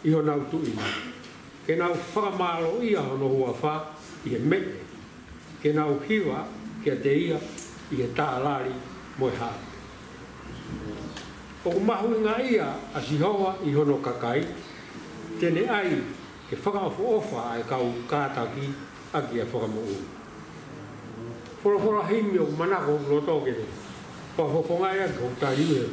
ʻi honau tuʻinga. Ke nau fakamālōʻia hono huafa ʻi he meʻe. Ke nau hiva kiate ia ʻi he tālali mo e haʻape. ʻOku mahuʻingaʻia ʻa Sihova ʻi hono kakai, te ne ʻai ke fakaʻofoʻofa ʻa e kau kātaki ʻaki ʻa e fakamoʻui. Folofola himi ʻoku manako loto ke ne fakafofongaʻi ʻaki hoku tali ui he.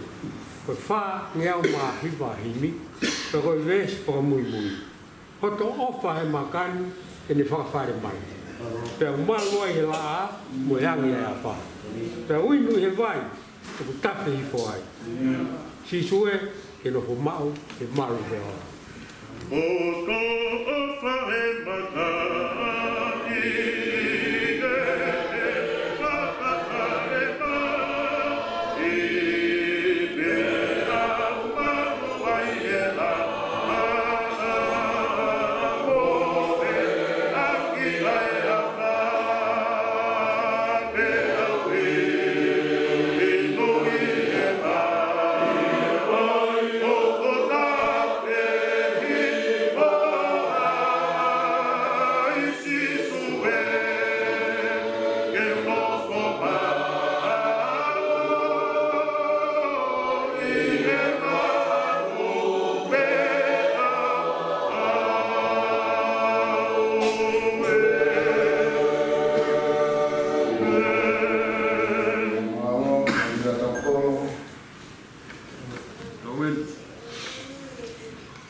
Ko e fāngeau mā hiva himi, pea ko e veesi fakamuimui. Hoto ʻofa he makani, ʻene fakafale mai. Pea u malu ai he laʻā, mo e angi ʻa e afā. Pea u inu he vai, ʻoku tafe hifo ai. Sīsū ē, ke nofo maʻu, ke malu he ola. ʻO toʻo fale mataʻi, ke fakafale mai.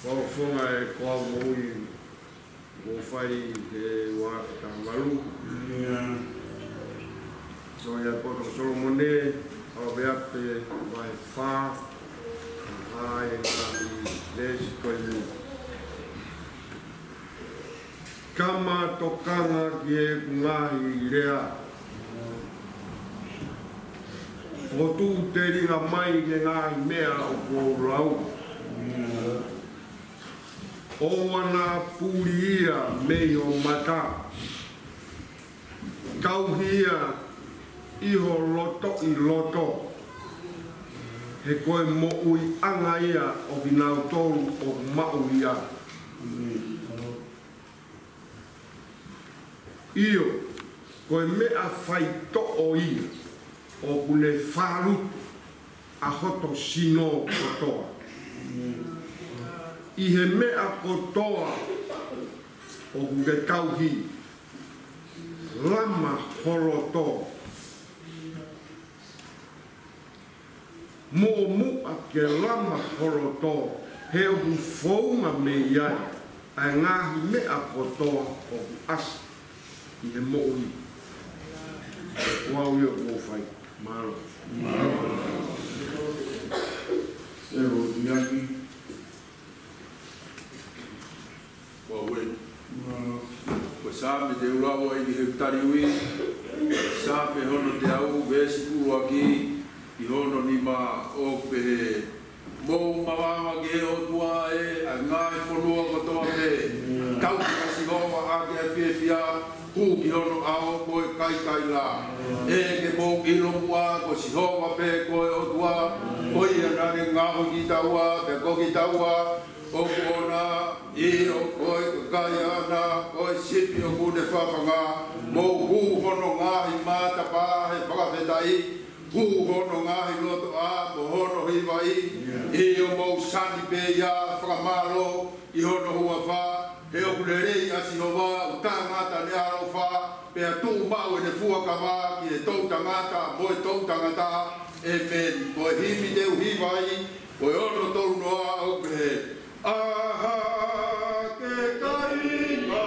Ko au fonga e ko au moʻui, ʻoku fai he ua afe taha valu. ʻIo. Sio ia poto Solomone, ʻAoveape vahe fā, ʻa e ngaahi veesi ko eni. Ka ma tokanga ki heʻeku ngaahi lea, fokotuʻu telinga mai ki he ngaahi meʻa ʻoku ou lau. ʻOua naʻa puli ia mei ho mata, tauhi ia ʻi ho lotoʻi loto, he ko e moʻuiʻanga ia ʻo kinautolu ʻoku maʻu ia. ʻIo, ko e meʻa faitoʻo ia ʻoku ne fālutu ʻa hoto sino kotoa. ʻI he meʻa kotoa ʻoku ke tauhi, lama ho loto. Muʻomuʻa ke lama ho loto, he ʻoku founga mei ai ʻa e ngaahi meʻa kotoa ʻoku ʻasi ʻi he moʻui. Ko au ia ʻoku ou fai. Mālō. Mālō. E o tiaki. Ko au ē. Ko e Saame te u lau ai ki he taliui. Saame hono teau, veesi ʻuluaki ki hono nima, ʻo pehē: Mou maʻu ʻa e ʻOtua ē, ʻa e ngaahi fonua kotoa pē. Tauhi ʻa Sihova ʻaki ʻa e fiefia, hū ki hono ʻao ko e kaikaila. ʻE ke mou ʻilo muʻa ko Sihova pē ko e ʻOtua, ko ia naʻa ne ngaohi kitaua, pea ko kitaua ʻoku ʻona, ʻio, ko e kakai ʻaʻana, ko e sipi ʻoku ne fafanga. Mou hū hono ngaahi matapā he fakafetaʻi, hū hono ngaahi lotoʻā mo hono hivaʻi. ʻIo, mou sani pē ia, fakamālō ʻi hono huafa, he ʻoku lelei ʻa Sihova, ʻoku tangata ʻene ʻaloʻofa, pea tuʻumaʻu ʻene fuakava ki he toʻutangata mo e toʻutangata. ʻEmeni. Ko e himi te u hiva ai, ko e ono tolu noa, ʻo pehē: ʻAha ke kai ma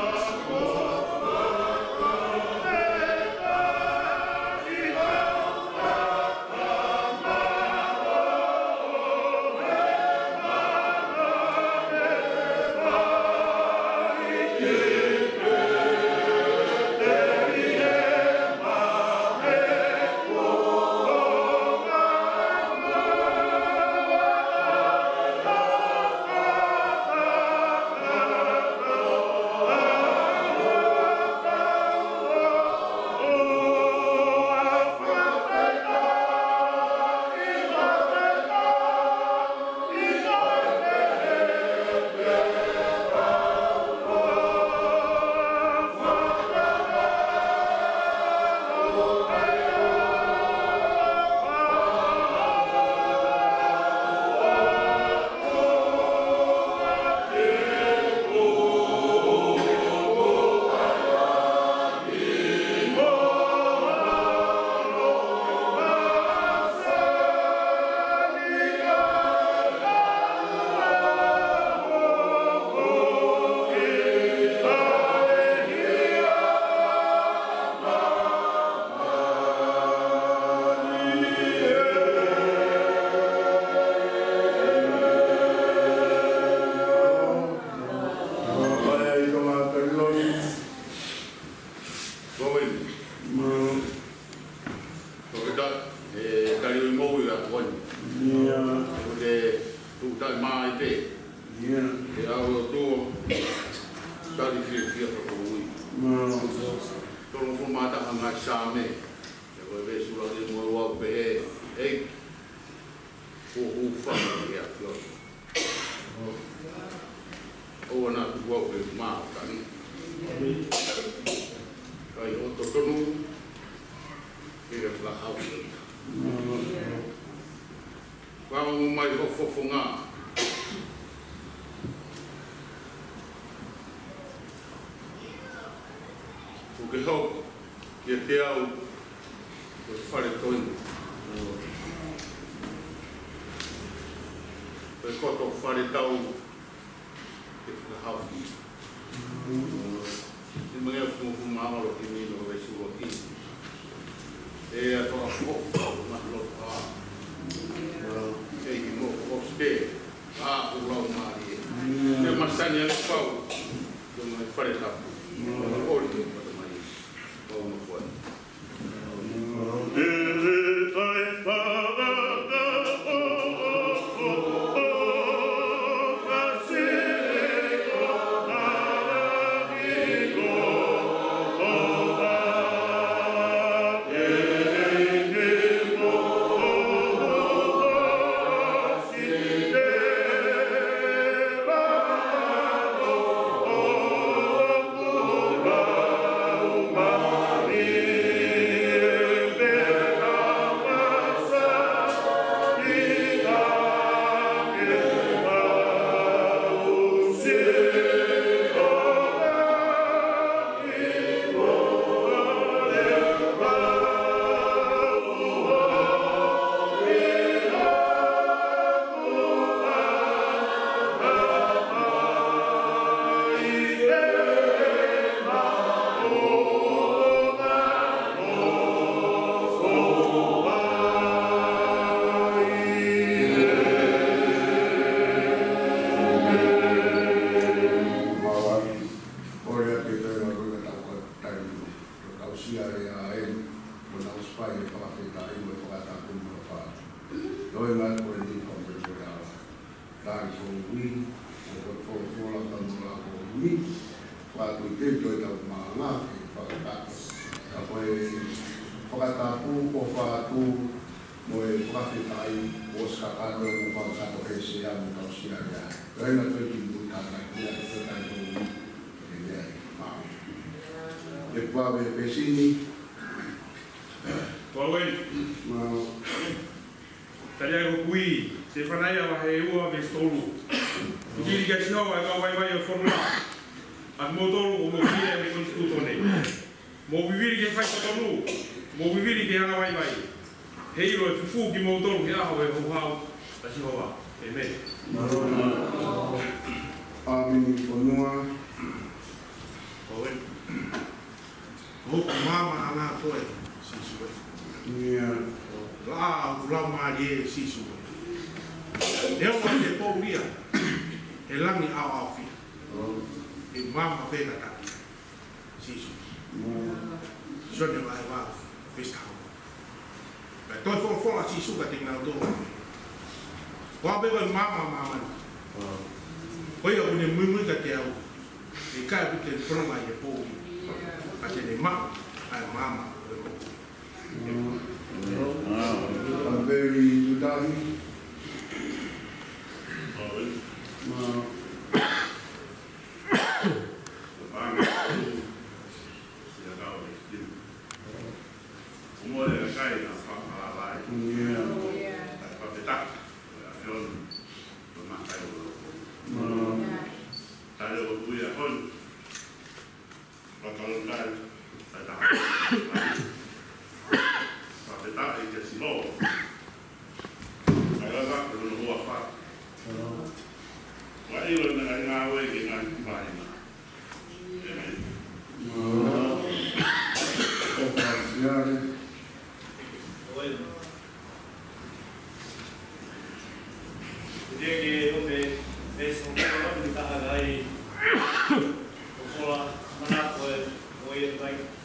Ko e, ko e ta, e, tali ʻo e moʻui ʻa Kuani. Ia. Ko e tuʻu tai mai pē. Ia. ʻE ʻOtua, tali fiefia ka ko ui. Tolongofulu mā taha ngaahi Saame. ʻE ko e veesi ʻuluaki mo e ua pehē, ʻEiki, ko u hūfanga ʻi he ʻAfiona. ʻOua naʻa tuku au ke u mā tani. Kae ʻoua totonu ke ke fakahau. Fakaongo mai ho fofonga. Kuo ke hoko kiate au ko e fale toenga. Ko e koto fale tau ke fakahau. Ni mangi a fumu fumu mama lo kimi no veesi ʻuluaki. ʻE a toa ko ma lo a. ʻEiki mo ko ste a ko lau mali. ʻE masani a le pau. Ko mai fale tapu. Ko ori ko mai. Ko ma fua. Ko ia ke toe lau ʻa e tau ko e tau. Ko e tau sia le a e, ko e tau sipai e fakafetaʻi mo e fakatapu mo e fā. Loi ngā ko e ni ko e tau. Tau ko ui, ko e ko e ko e la ka mo la ko ui. Fakatui te toe tau maanga, ke fakatapu. Ka ko e fakatapu, ko fatu, mo e fakafetaʻi, ko e sika kato, mo fakatapu he se a mo tau sia le a. Loi ngā ko e ki mui tātā, ki a ko e tau ko ui. ʻE pave pesini. Pave. Mau. Tali ai ko kui, Sefanaia vahe ua veesi tolu. Vivili kia Sihova ʻa e kau vaivai ʻo e fonua. ʻA kimoutolu ʻoku mou fili ʻa e konisitūtone. Mou vivili ke fai totonu. Mou vivili ke hanga vaivai. Heiʻilo ʻe fufū kimoutolu he ʻaho ʻo e houhau ʻa Sihova. ʻĒmeni. ʻĀmeni, fonua. Ko hoku maama ʻa koe, Sīsū ē. Ia. Laʻā ʻoku lau mālie, Sīsū ē. Neongo ʻa e poʻuli ʻa e langi ʻaoʻaofia. ʻE maama pē ka taki. Sīsū. Sione vahe ua, veesi taha. Kae toe folofola ʻa Sīsū kiate kinautolu. Ko au pē ko e maama ʻo māmani. Ko ia ʻoku ne muimui kiate au, ʻe ʻikai ʻaupito te ne fononga ʻi he poʻuli, ka te ne maʻu ʻa e maama ʻo e moʻui. Paveli Tutahi. Ma. Ia. Fakafetaʻi kia Sihova. ʻA ia ko hono huafa. Ua ʻilo ʻa e ngaahi ngāue ki he ngaahi kupuʻi. ʻĒmeni. Ko Pasiare.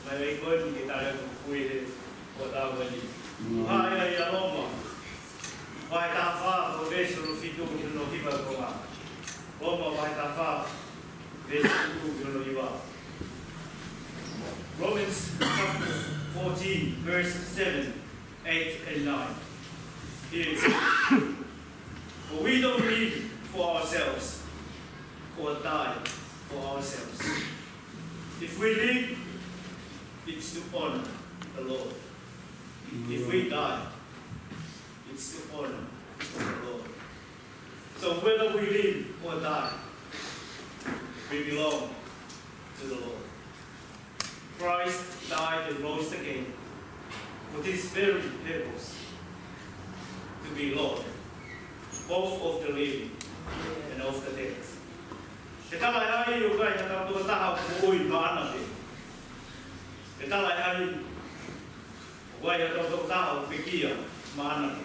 Mai ai ko eni ke tali atu ko e ʻuhi he ʻoku tau eni. Hā ia ʻia Loma. Vahe taha fā, ko e veesi hono fitu ki hono hiva ko ā. Loma vahe taha fā, veesi fitu ki hono hiva. Romans chapter fourteen, verse seven, eight, and nine. Here it says, "For we don't live for ourselves, or die for ourselves. If we live, it's to honor the Lord. If we die, it's to honor the Lord." So whether we live or die, we belong to the Lord. Christ died and rose again for this very purpose, to be Lord, both of the living and of the dead. He talaʻehai ʻoku ʻikai ha taha ʻoku moʻui maʻana pē. He talaʻehai ʻoku ʻikai ha taha ʻoku pekia maʻana pē.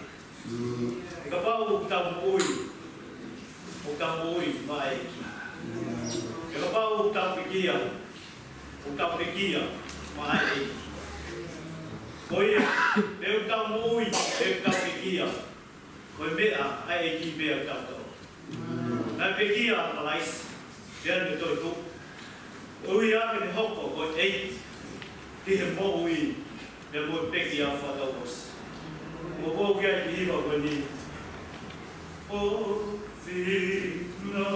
He kapau ʻoku tau moʻui, ʻoku tau moʻui maʻa e ʻEiki. He kapau ʻoku tau pekia, ʻoku tau pekia maʻa e ʻEiki. Ko ia, pe ʻoku tau moʻui, pe ʻoku tau pekia, ko e meʻa ʻa e ʻEiki pē ʻa kitautolu. Naʻe pekia ʻa Kalaisi, pea ne toetuʻu. ʻUhinga ke ne hoko ko e ʻEiki ki he moʻui, pea mo e pekia fakatouʻosi. Mou ō ki ai ki he hiva ko eni. ʻO fina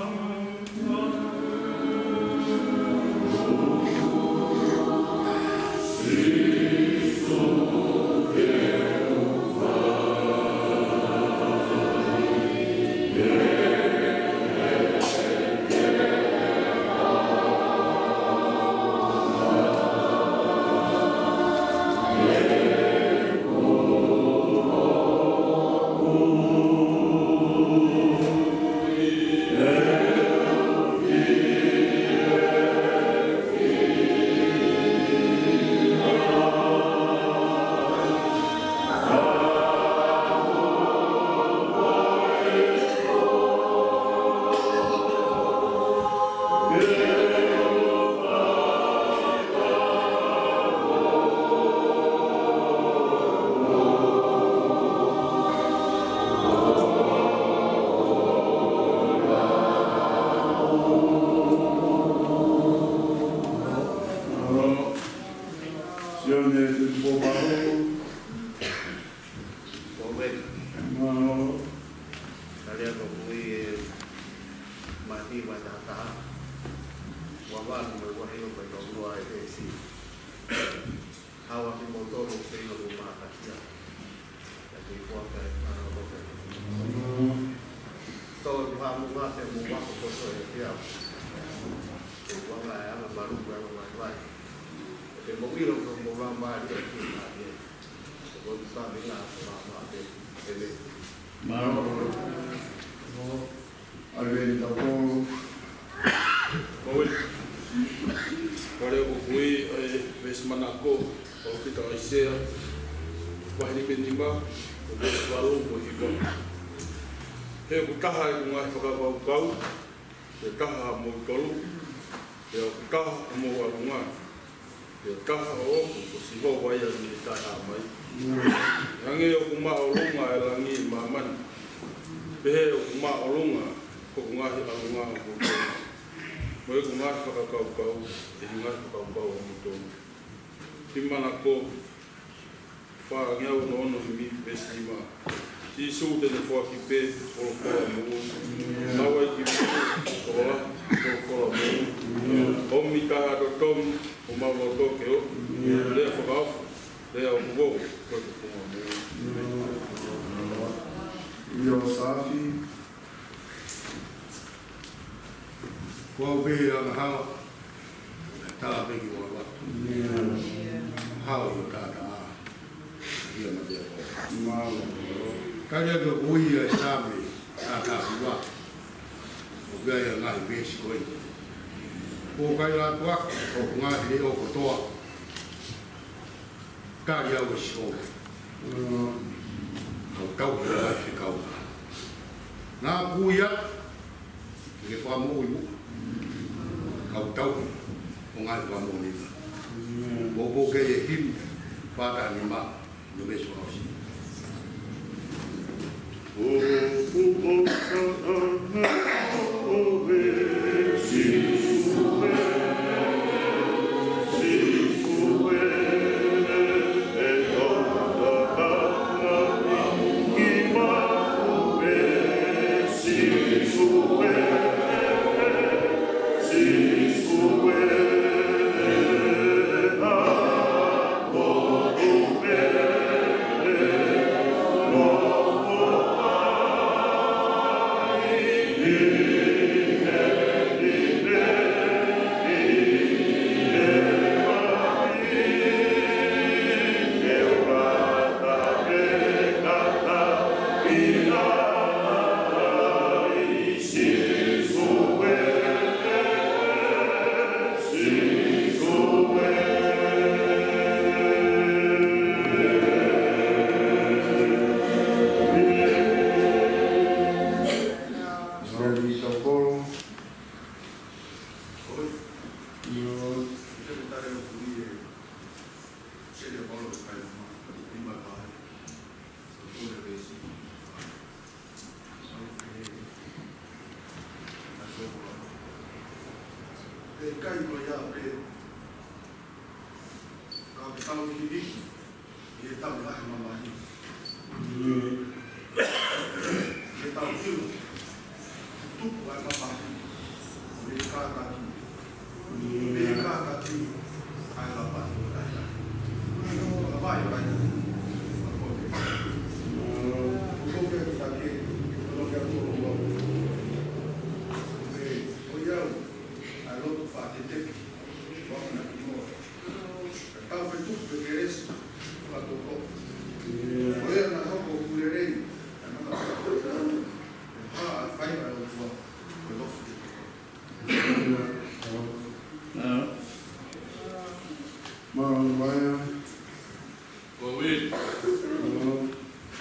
Sione twenty-four. Mālō. Tali atu ko e ʻuhi ʻe Mātiu vahe taha taha, ua valu mo e ua hiva, pea tau ʻilo ʻa e veesi. Hawa kimoutolu ʻoku feinga ke mou mahaki, ʻa e kei puaka ʻe fānau loka. Tau ʻi he haʻamonga pea mou ako kotoa ʻiate au. Ko au ʻa e anga malu, anga vaivai. Pea mou ʻilo ko homou laumālie ʻe kei maʻa au. Ko e kaveinga ʻo e ʻOtua maʻa au. ʻĒmeni. Mālō. ʻAi veni tautolu. Ko e, ko e ʻuhi ʻa e veesi manako, ʻo kita ʻAisea, vahe nima nima, ko e veesi valu mo e hiva. He ʻoku taha ʻeku ngaahi fakakaukau, pea taha moutolu, pea ʻoku taha homou ʻalunga, pea taha ʻoʻoku, ko Sihova ia naʻe taʻehāmai. Hangē ʻoku māʻolunga ʻa e langi ʻi māmani, pehē ʻoku māʻolunga hoku ngaahi ʻalunga ʻo moutolu, mo ʻeku ngaahi fakakaukau ʻi he ngaahi fakakaukau ʻo moutolu. Kiʻi manako, fāngeau ono ono himi, veesi nima. Sīsū te ne foaki pē folofola moʻui. Naʻa ʻi ai e kiʻi folofola, folofola moʻui. ʻOmi taha totongi homau loto ke ʻomi. Lea fakaofo, lea ʻoku ou, ko e tupunga moʻui. ʻIo Sāfi. Ko au pē ʻa e angahala, ʻe tala pē ki ʻolunga. Hao ʻi ho taʻataʻa, ʻia mate ʻa koe. Mālō. Tali atu ko e ʻuhi ʻa e Saame taha taha ua. ʻOku ʻi ai ʻa e ngaahi veesi ko ē. Ko e kaila atu ʻa hoku ngaahi leʻo kotoa. Tali au ʻe Sihova. Kau tauhi ʻa e fekau. Naʻa ku ui atu ke ke fakamoʻui muʻa. Kau tauhi ho ngaahi fakamoʻoni. Mou pō ki he himi fā taha nima, no me sua osi. Ke tau ʻilo, tuku ʻa e mamahi, ʻo e kātaki, ʻo e kātaki, ʻa e lapa ʻo e tahi. Lapa ʻo e tahi. ʻO koke ʻa e taki, ʻo koke ʻa e tolo ua. ʻO ia, ʻa e loto faʻa teteki, ʻo ʻana ki mo. Tau fetuku pe kelesi, fakatoko. Ko ia naʻa hoko ʻoku lelei, ʻa e mana fakatoko. ʻE hā ʻa e fai ʻa e ʻOtua, ko e lofu ke toko. Mālō, mālō. Ko ui. Mālō.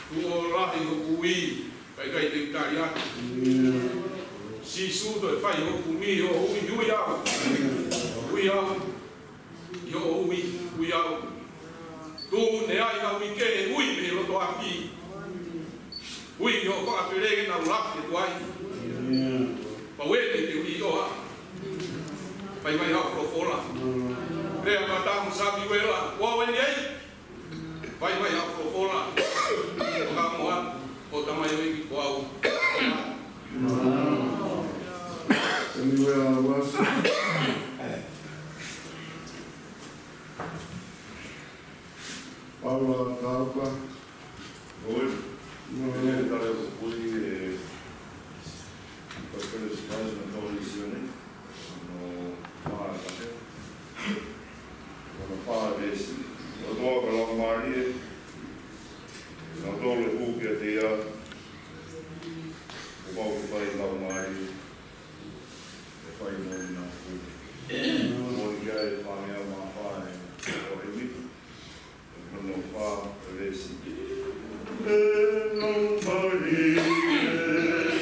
Tuʻo lahi hoku ui, kae ʻikai te u tali atu. Sīsū toe fai hoku ui, hoʻo ui, ui au. Ui au. ʻI hoʻo ui, ui au. Tuʻu ne ai ha ui kehe, ui mei loto afi. Ui ʻi hoʻo fakapelenge naʻa ku lafi atu ai. Pau eni te ui ʻo ha. Fai mai haʻo folofola. Lea matamu Samiuela, ʻoua eni ai. Fai mai haʻo folofola. ʻO ka moa, ʻo tamai ui ko au. Samiuela Uasi. Paula Tauka. Oi. Mālō. Tale o kui e Tokele Sikaisi na tau i Sione. No fā kake. No fā veesi. ʻOtua ko e Laumālie. Naʻa tau le hū kiate ia. ʻO mau ke fai Laumālie. ʻE fai mo na fu. Mo ni kia e fāngeau mā fā e ʻo e miki. ʻE hono fā e veesi. ʻE nau mali e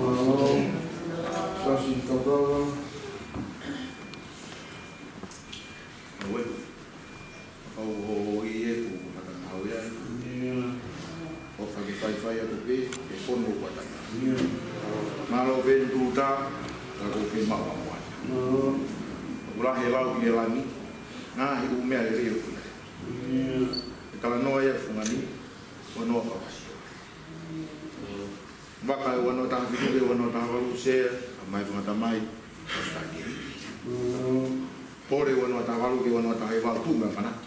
Mālō. Sasi Tauka. Aue. Kau ho i e ku hata ngau ia. ʻIo. ʻO fai faifai atu pē, ʻe pono ʻo kuata. ʻIo. Mālō pē tuta, ka ko ke maʻu a moa. Mālō. Ula he lau ki he langi, ngaahi ʻū meʻa lelei ʻoku na. ʻIo. ʻE talanoa ia fungani, ʻo noa fakasio. Vaka ua noa taha fitu ki he ua noa taha valu, Sea, ʻa mai fanga tamai, ʻosi taki. Pole ua noa taha valu ki he ua noa taha hiva, tuʻu mei he ʻamanaki.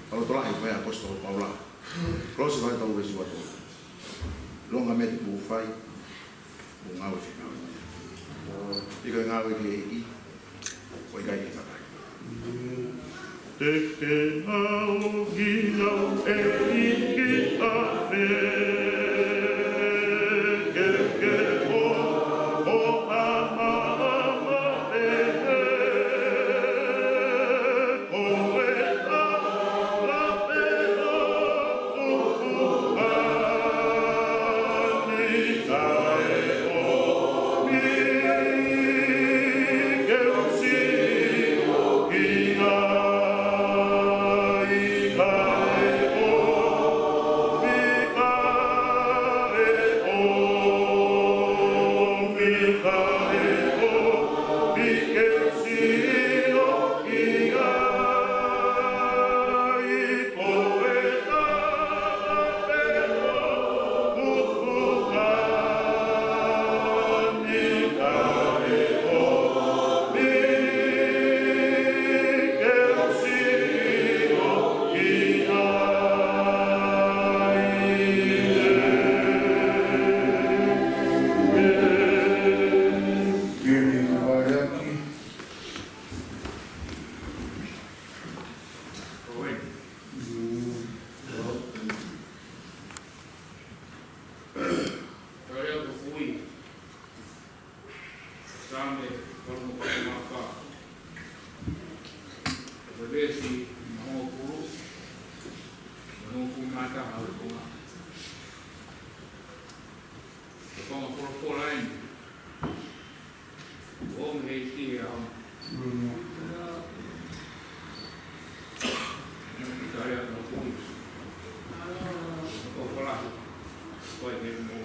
Fakalotolahi fai ʻe he ʻaposetolo ko Paula. Kolose vahe tolu veesi ua tolu. Longa mei he tupu fai, ʻo ngāue fekau. ʻIkai ngāue ki he ʻEiki, ʻo ʻikai ke fakai. Te ke ngāue ki he ʻEiki ʻa fē, ke ke ʻo, ʻo ha maama pehē. Saame valu mā fā. Ko e veesi hono hongofulu, hono hongofulu mā taha ʻo e konga. Ko e konga folofola eni. ʻO mei he ʻEiki ʻa e ʻaho. Mm. Italia no kui. Ko fala. Ko e mo.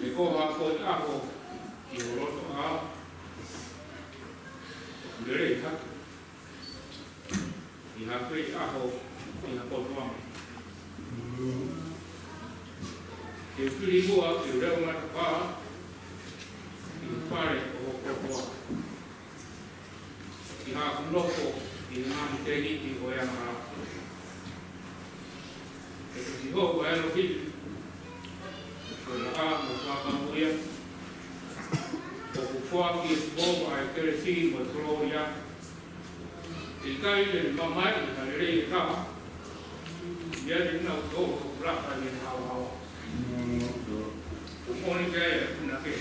E ko ha ko e ʻaho ʻi ho loto ʻa. Lele ha. ʻI ha fei ʻaho, ʻi ha potu amo. Ke fili muʻa, ke leo matapā, ʻi he fale ʻo ho kotoa. ʻI haʻaku nofo, ʻi he ngaahi tēniti ʻo e angahala. He ko Sihova ʻElohimi, ko e laʻā mo e fakamoʻui ia. ʻOku foaki ʻe Sihova ʻa e kelesi mo e kolōlia. ʻIkai te ne mamae ʻi ha lelei ʻe taha. ʻIa te nau tō ʻo laka ʻi he haohaoa. Ko e moʻoni pē ia ʻoku na ke.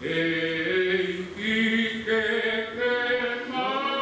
ʻEiki ke ke mana.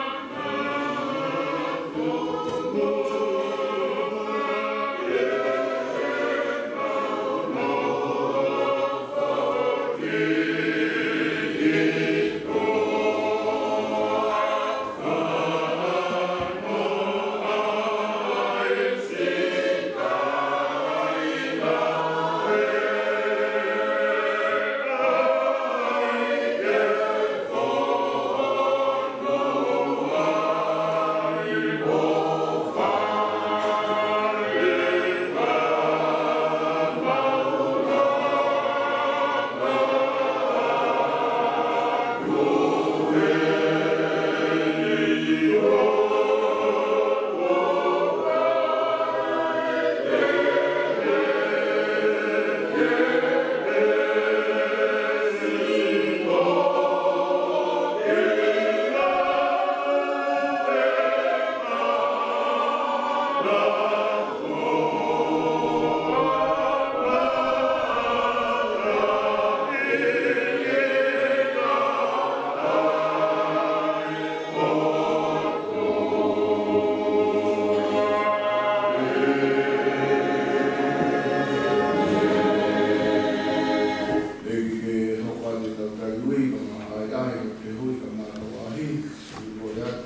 ʻEiki ke hoko atu ʻetau taliui, kae ʻumaʻā ʻa e ʻahiʻahi ʻo e fehuʻi kae ʻumaʻā ʻa e ʻahiʻahi, ʻi muʻa atu.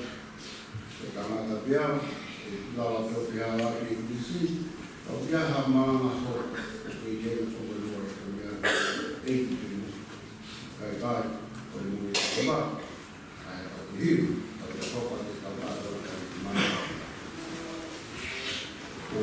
ʻE tangata pea, ʻe lava pē ʻo pehē ʻa e ʻEiki Sīsū, ka ʻoku ʻi ai ha malanga hoko, ʻe ʻi ai ha fakamolemole, ʻEiki Sīsū. Kae ʻikai, ko e moʻui ʻa e ʻOtua, ʻa e ʻOtua hiu, ka ʻoku tau hoko atu ʻetau kātoa ka ʻi mana. Ko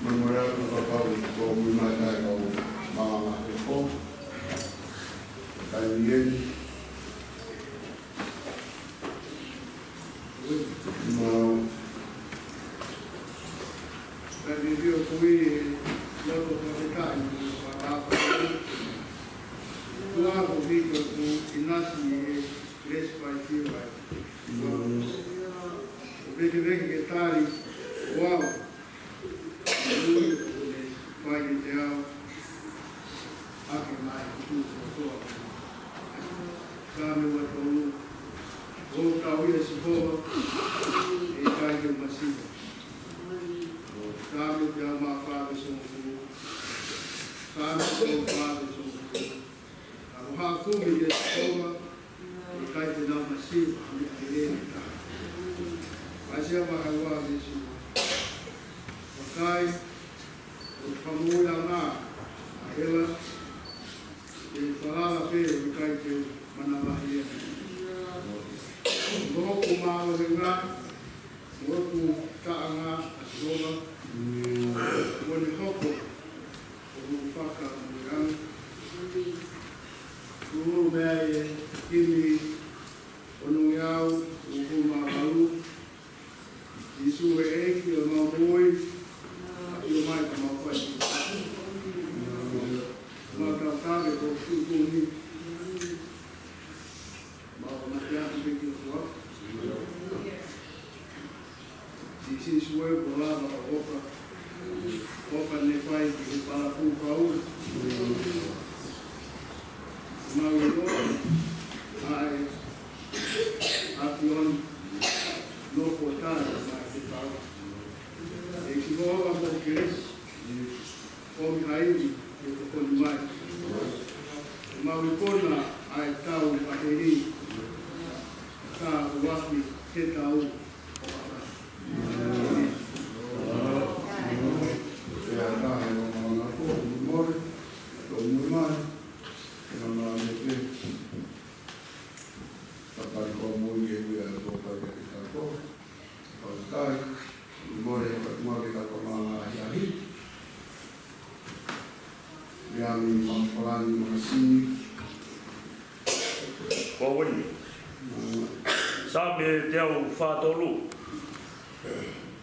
Mālō atu, kapau ko e mata ko e malanga ko e kai ni. Mau ka ni vio kui e loto ka te kai ni whakapa. Tua ko viko ku inasi e lesi pai ki vai. Ko veke veke ke tali wau. Ui, ui, pai ke te au. Ake mai, tu, tu, tu. Saame ua tolu. ʻOku tau ia Sihova, ʻe ʻikai te u masiva. Saame teau mā fā veesi hongofulu. Saame teau mā fā veesi hongofulu. Ka ko haʻaku kumi kia Sihova, ʻe ʻikai te nau masiva, ha meʻa lelei ʻe taha. ʻAisea vahe ua veesi ua. Vakai, ʻoku fakamoʻui ʻa e ʻaho ʻa ʻEla, ʻe falala pē ʻo ʻikai te u manavahē. Ko hoku mālohinga, mo hoku taʻanga ʻa Sihova, mo ne hoko ko hoku fakamoʻuiʻanga. Tuʻu mei ai e himi onongeau uofulu mā valu. Sīsū ʻEiki ʻo ʻemau moʻui, ʻafio mai ka mau fai. Mau tautave ko e tuʻutuʻuni. Mau mate atu pē ki he ʻOtua. Sīsū ē, ko e lava ʻo ʻofa. ʻOfa ne fai ki he palapū pau. Mau ʻilo, ʻa e ʻAfiona, nofo tala mai te tau. ʻE Sihova mo Kelesi, ʻomi ha ivi ʻe tokoni mai. Mau ikuna ʻa e tau ʻa heli, ka uaki he tau. Pea ka he mamaʻo ko, mole, to mui mai, ʻe mamaʻo pē. Ka pali ko mui e ui ʻa e ko pali ke ta ko. Pali kai, mole, ka mole ka ko mamaʻo ahi ahi. Ia mi mamaʻo palani masini. Ko weni. Saame teau fā tolu.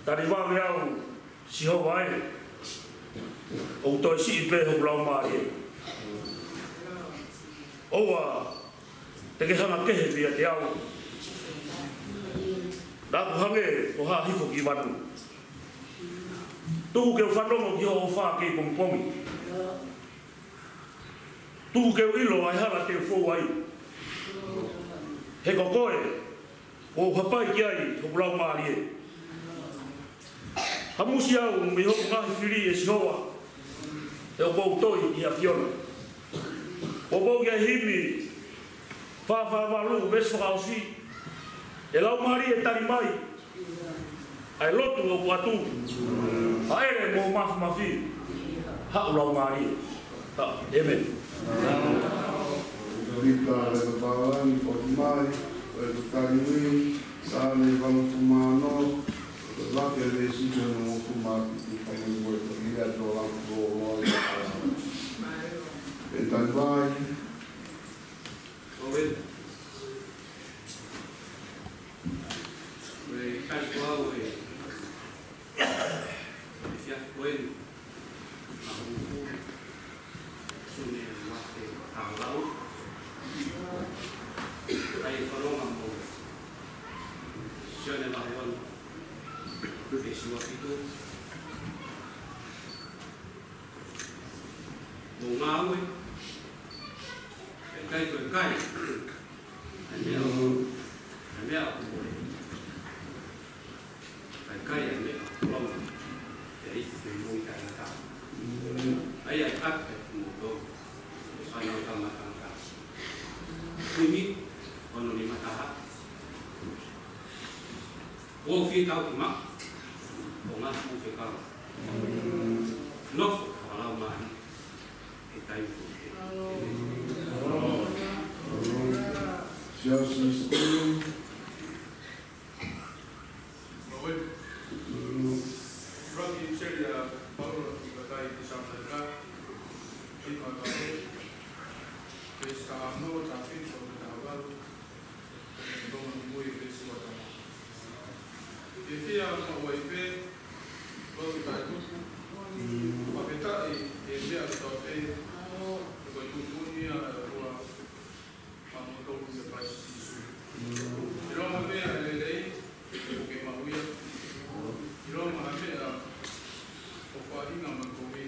Tali vave au, Sihova ē, ʻoku toe siʻi pē hoku laumālie. ʻOua te ke hanga kehe meiate au. Naʻa ku hangē ko ha hifo ki vanu. Tuku ke u fanongo ki hoʻo ʻofa kei pongipongi. Tuku ke u ʻilo ʻa e hala te u fou ai. He ko koe, ʻoku hapai ki ai hoku laumālie. Hamusi au mei hoku ngaahi fili ʻe Sihova, he ʻoku ou toi ʻi he ʻAfiona. Kuo pau ki he himi fā fā valu veesi fakaʻosi. ʻE laumālie tali mai ʻa e lotu ʻoku ʻatu. Hāʻele mo mafimafi haʻo laumālie. ʻEmeni. Pita le palani ko mai, ko e kutani ui, Saame valungofulu mā ono, ko e lake le sika no mo kuma ki ka mo mo ko ia to la ko lo. E tali mai. Ko e, ko e kai ko au e, e fia ko e, a hu hu, sune wate a lau. Kai e whanonga mo, Sione vahe ono, veesi ua fitu. ʻo ngāue, ʻikai ko e kai ʻa e meʻa ʻo, ʻa e meʻa ʻoku pule. ʻIkai kai ʻa e meʻa ʻoku pule. ʻIa ʻi he moʻui taʻengata. ʻA ia ʻe ʻaki ʻe kimoutolu ʻa e fānau tangata. Himi ono nima taha. ʻO fie tau ki maʻu ʻo ngaahi fuʻu fekau. Nofo fakalaumālie he taimi ko ē. Siaosi Sitini. Roki Selia Paulo ki kakai Tesalonaika, Filipai, Pesita Ano, Tafito, Tavalu, Toma Nui, Pesita Tama. Ke fia maʻu ai pē, lotu taʻetuku, fakafetaʻi he meʻa kotoa pē, he ko e tuʻutuʻuni ia ʻa e ʻOtua maʻamoutolu ʻia Kalaisi Sīsū. ʻIlonga meʻa ʻe lelei, ʻoku ke maʻu ia. ʻIlonga ha meʻa ʻoku faʻahinga maʻa koe, ʻoku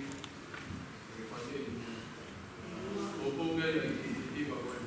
ke fai ʻe ia. ʻO pō ke ia ki he hiva ko ē.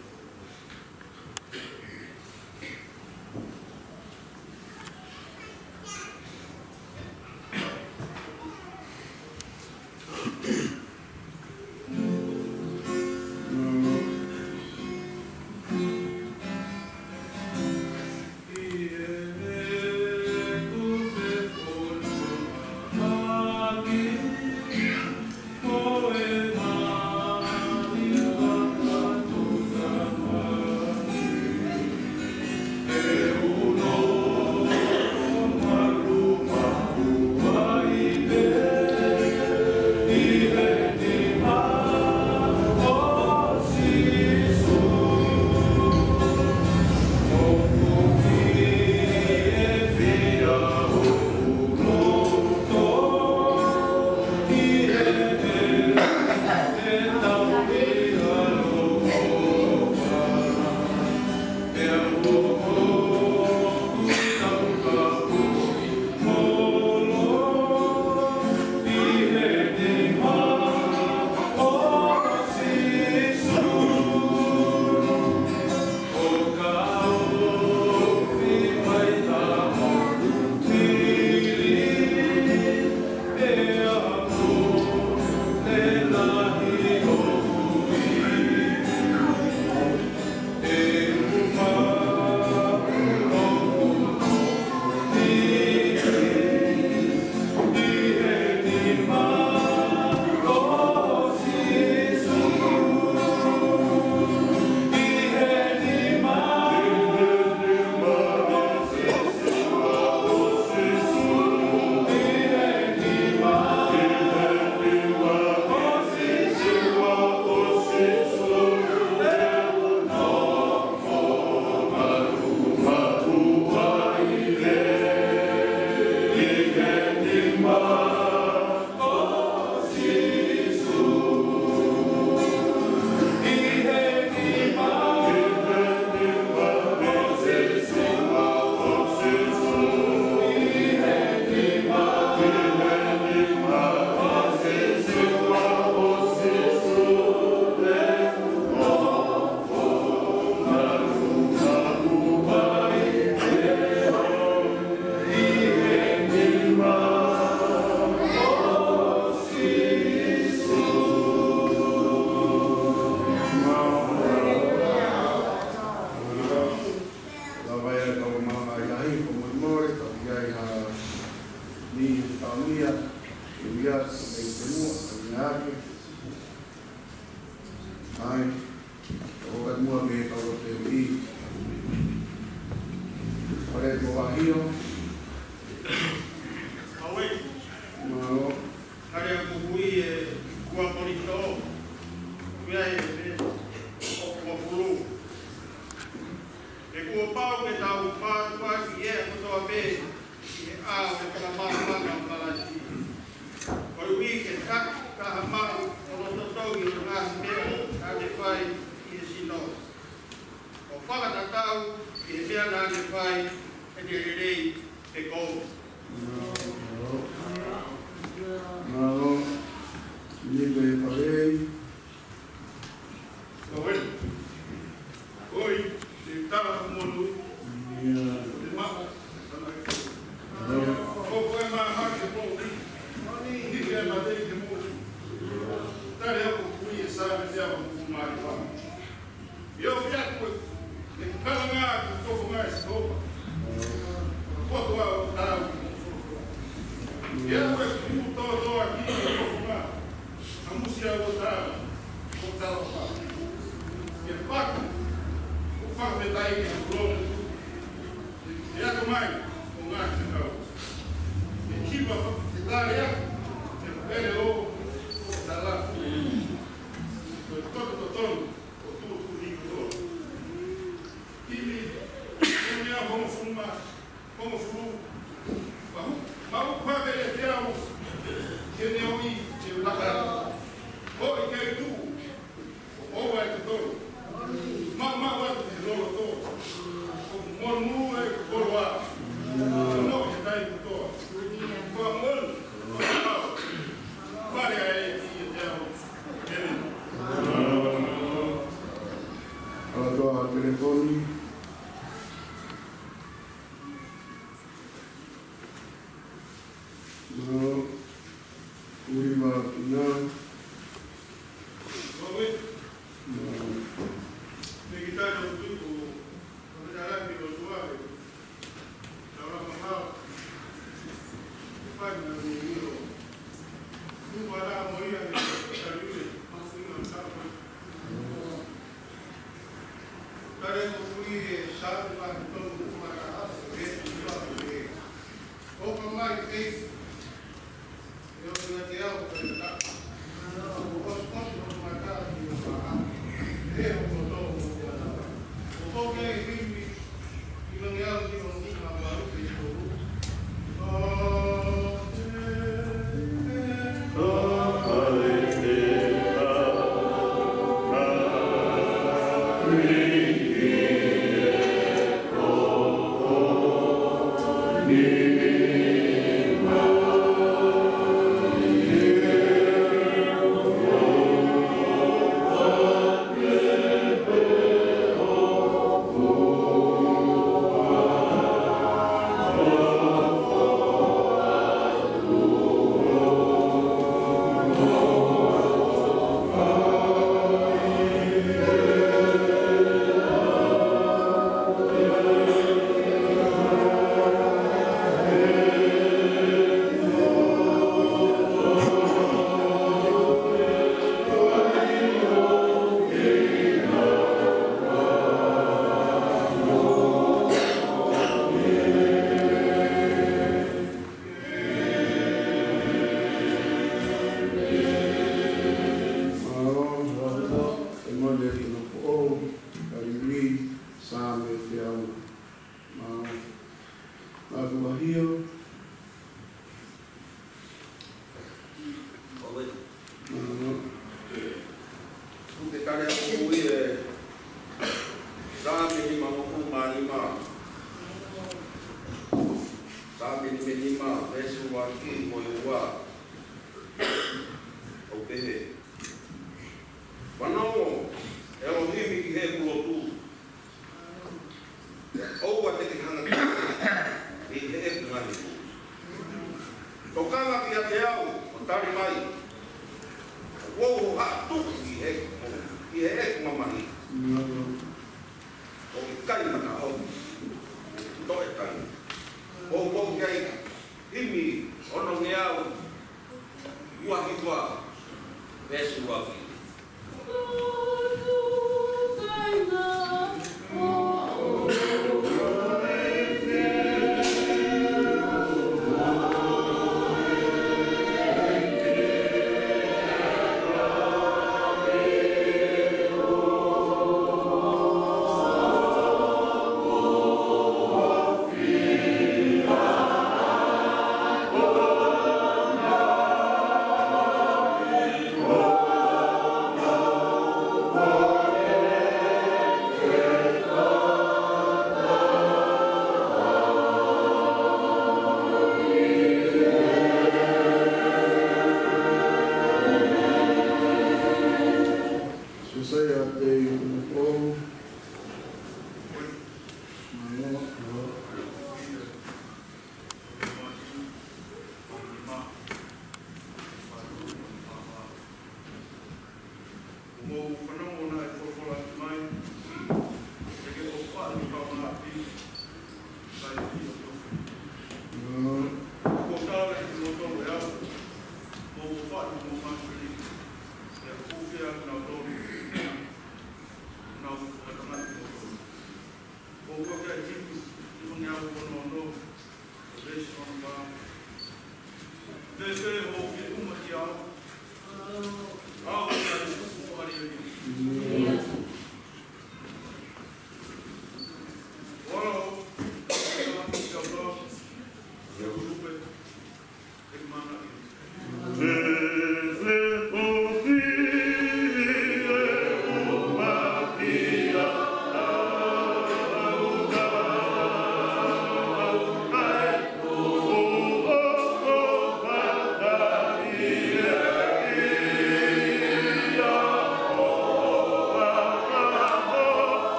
Lava ia kau mama i ai, ko moe more, kau i ai ha ni tau ia, ia, kau i te mua, kau i ake. Ai, ʻo ka mua ke kau te ui. ʻOre ko Vahio. Aue. Mālō. Kale a kuhui e kua polito. Kuia e me o kua pulu. He kuo pau ke tau mātuʻaki ʻi he kotoa pē ʻi he ʻao ʻo e fakamaauʻanga ʻo Kalaisi. Koeʻuhi ke taki taha maʻu hono totongi ʻo e ngaahi meʻa naʻa ne fai ʻi he sino, ʻo fakatatau ki he meʻa naʻa ne fai ʻi he lelei Tuku ke tali atu ʻe Saame nimangofulu mā nima. Saame nimangofulu mā nima, veesi ʻuluaki ki he ua. ʻOku pehē: Fanongo, ʻElohimi, ki heʻeku lotu. ʻOua te ke hanga ki ai ʻi heʻeku ngaahi tuʻi. Tokanga kiate au ʻo tali mai. ʻOku ou hohaʻa tuku ʻi heʻeku, ʻi heʻeku mamahi. ʻOku ʻikai mataʻomi, toe tangi. ʻOku ou kei himi ono ngeau ua hiva, veesi ua ki.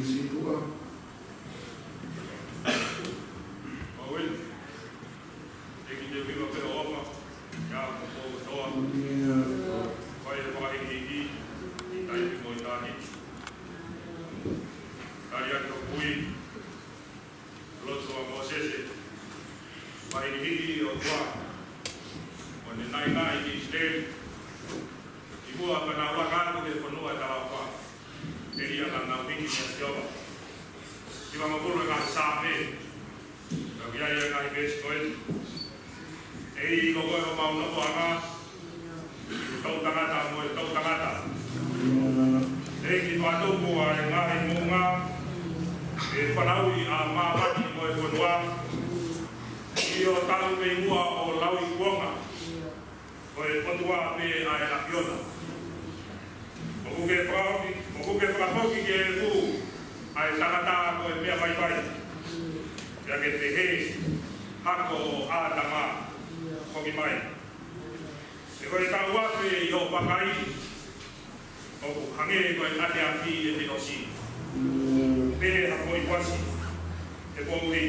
Sītuʻa. Mauel, ʻEiki te u hiva pē hoʻo ʻofa, ʻia kimoutolu kotoa. Ko e fakahīkihiki, ʻi taimi mo e taimi. Tali atu hoku kui, lotu ʻa Mōsese, fakahīkihiki ʻOtua, ʻo ne naʻinaʻi ki ʻIsileli, ʻi muʻa pea nau laka atu ki he fonua ʻo e talaʻofa. Pea ʻi he anga ʻenau hiki meia Sihova. Hivangofulu e ngaahi Saame. Ka ʻoku ʻi ai e ngaahi veesi ko eni. ʻEiki, ko koe homau nofoʻanga, ʻi he toʻutangata mo e toʻutangata. ʻEiki, fakatupu ʻa e ngaahi moʻunga, ke fanauʻi ʻa māmani mo e fonua, ʻi hotau mei muʻa ʻo lauikuonga. Ko e ʻOtua pē ʻa e ʻAfiona. ʻOku ke fakafoki, ʻoku ke fakafoki ke hū ʻa e tangata ko e meʻa vaivai. Pea ke pehē, Hako ʻo ʻĀtama, foki mai. He ko e tau afe ʻi hoʻo vakai, ʻoku hangē ko e ʻateafi ʻi he ʻosi. Pea hako ʻi Uasi, he poʻuli.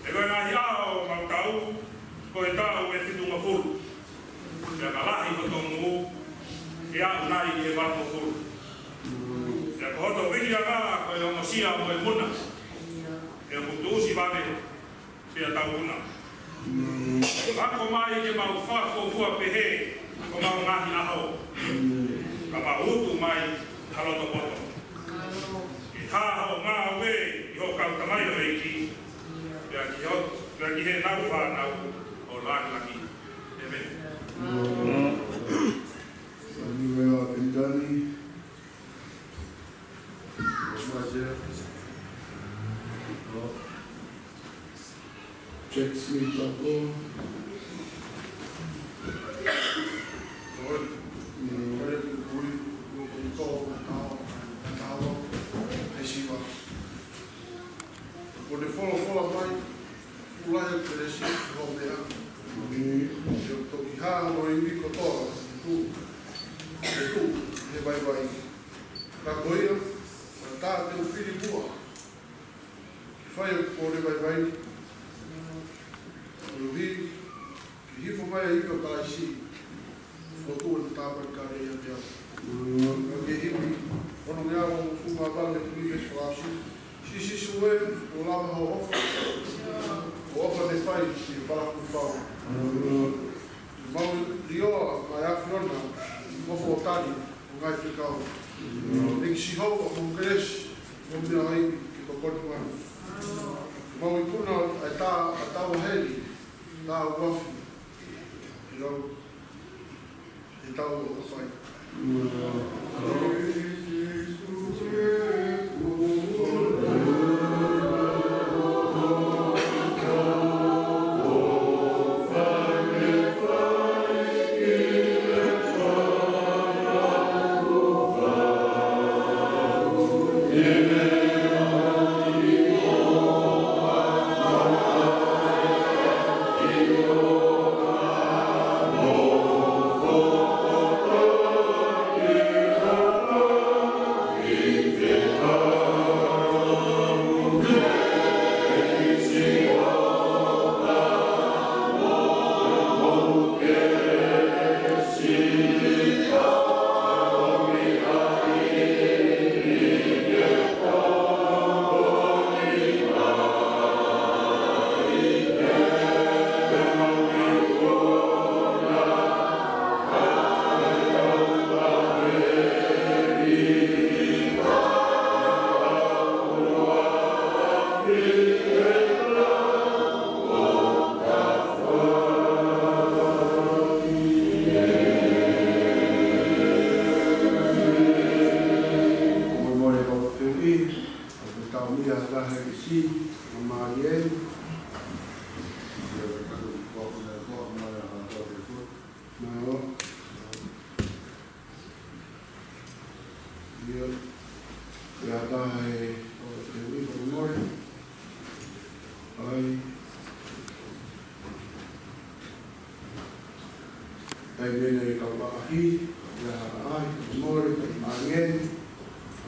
He ko e ngaahi ʻaho ʻo homau tau, ko e taʻu ʻe fitungofulu. Pea ka lahi hoto ngū, ke aʻu nai ki he valungofulu. Pea ko hoto viliʻanga ko e ongosia mo e muna. Pea ʻoku tuʻusi vave, pea tau muna. Ako mai ke mau fakafuofua pehē, ko homau ngaahi ʻaho. Ka mau utu mai ha loto poto. Ke hā hoʻo ngāue ʻi hoʻo kau tamaioʻeiki. Pea ki ho-, pea ki heʻenau fānau ʻo langilangi. ʻĒmeni. Manuela Penitani. What's my deal? Jack Smith Toko. Ko e folofola mai, Fuʻu lahi ʻa e kelesi ʻo e ʻOtua. ʻIo, toki hā hono ivi kotoa, ʻe tuʻu, ʻe tuʻu he vaivai. Ka ko ia, ʻoku tā te u fili muʻa ke fai ʻeku kole vaivai. Koeʻuhi ke hifo mai ʻa e ivi ʻo Kalaisi, fokotuʻu ʻene tāpuaki ʻiate au. Ka ke himi, ono ngeau, fuʻu māvalu he kui me solasi. Siʻi Sīsū ē, ʻoku lava hoʻo ʻofa. Hoʻo ʻofa ne fai, siʻi palakū fau. Mau lioa, mai ʻAfiona, ʻofa ʻo tali, ʻo ngaahi fekau. ʻEiki Sihova, ko hoʻo kelesi, ko hoʻo meʻa ai, ke tokoni mai. Mau ikuna, ʻa e tā, ʻa e tau heli, tā uafi. ʻIo, ʻe tau ʻofa ai. Molemole kau fehuʻi, ʻoku tau mia tahe isi, ʻo Malieni. Mālō. ʻIo, ia tahe ʻo fehuʻi ko mole. ʻAi. ʻAi mene kau ʻahi, ia ʻai, ko mole, ʻai mangeni. Ko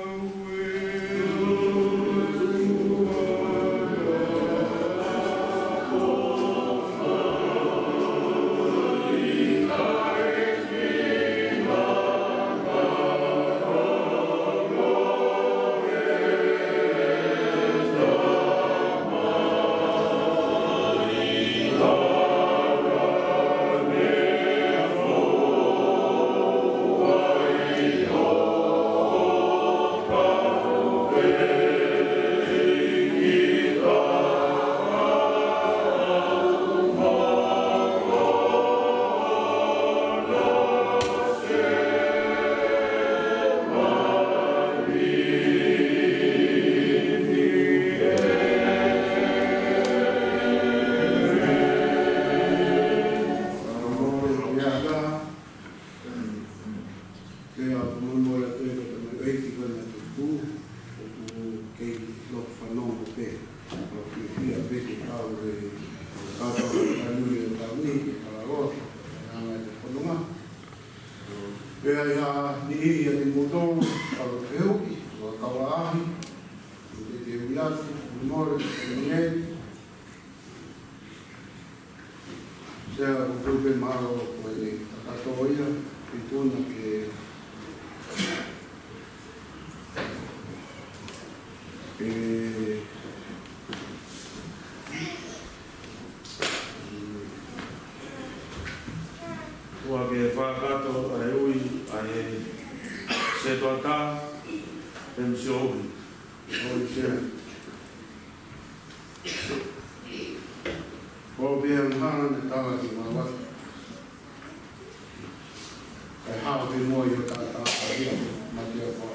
Ke ʻoatu e molemole atu ki he tamaioʻeiki ko ena tuku, ʻoku kei loto fanongo pē. ʻOku fiefia pē ke tau ʻi he kātoa ʻo e taimi ni, ʻi he talaloto, ʻi he anga ʻo e fononga. Pea ʻi ha niʻihi ʻiate kimoutolu, kau fehuʻi, kau ʻaʻahi, ʻoku teʻeki ke ui atu, molemole, molemole. Sea, ʻoku ou pehē mahalo ko e kakato ia, ʻi tuʻa na ke, ke, ʻoua ke fakakakato ʻa e ui ʻa e setuata, ʻEmisi ʻUhi. ʻOi, sea. Ko e pehē ange ʻa e tala ki māmani. ʻE hao pē mo ia ka ta ia, ma te apa.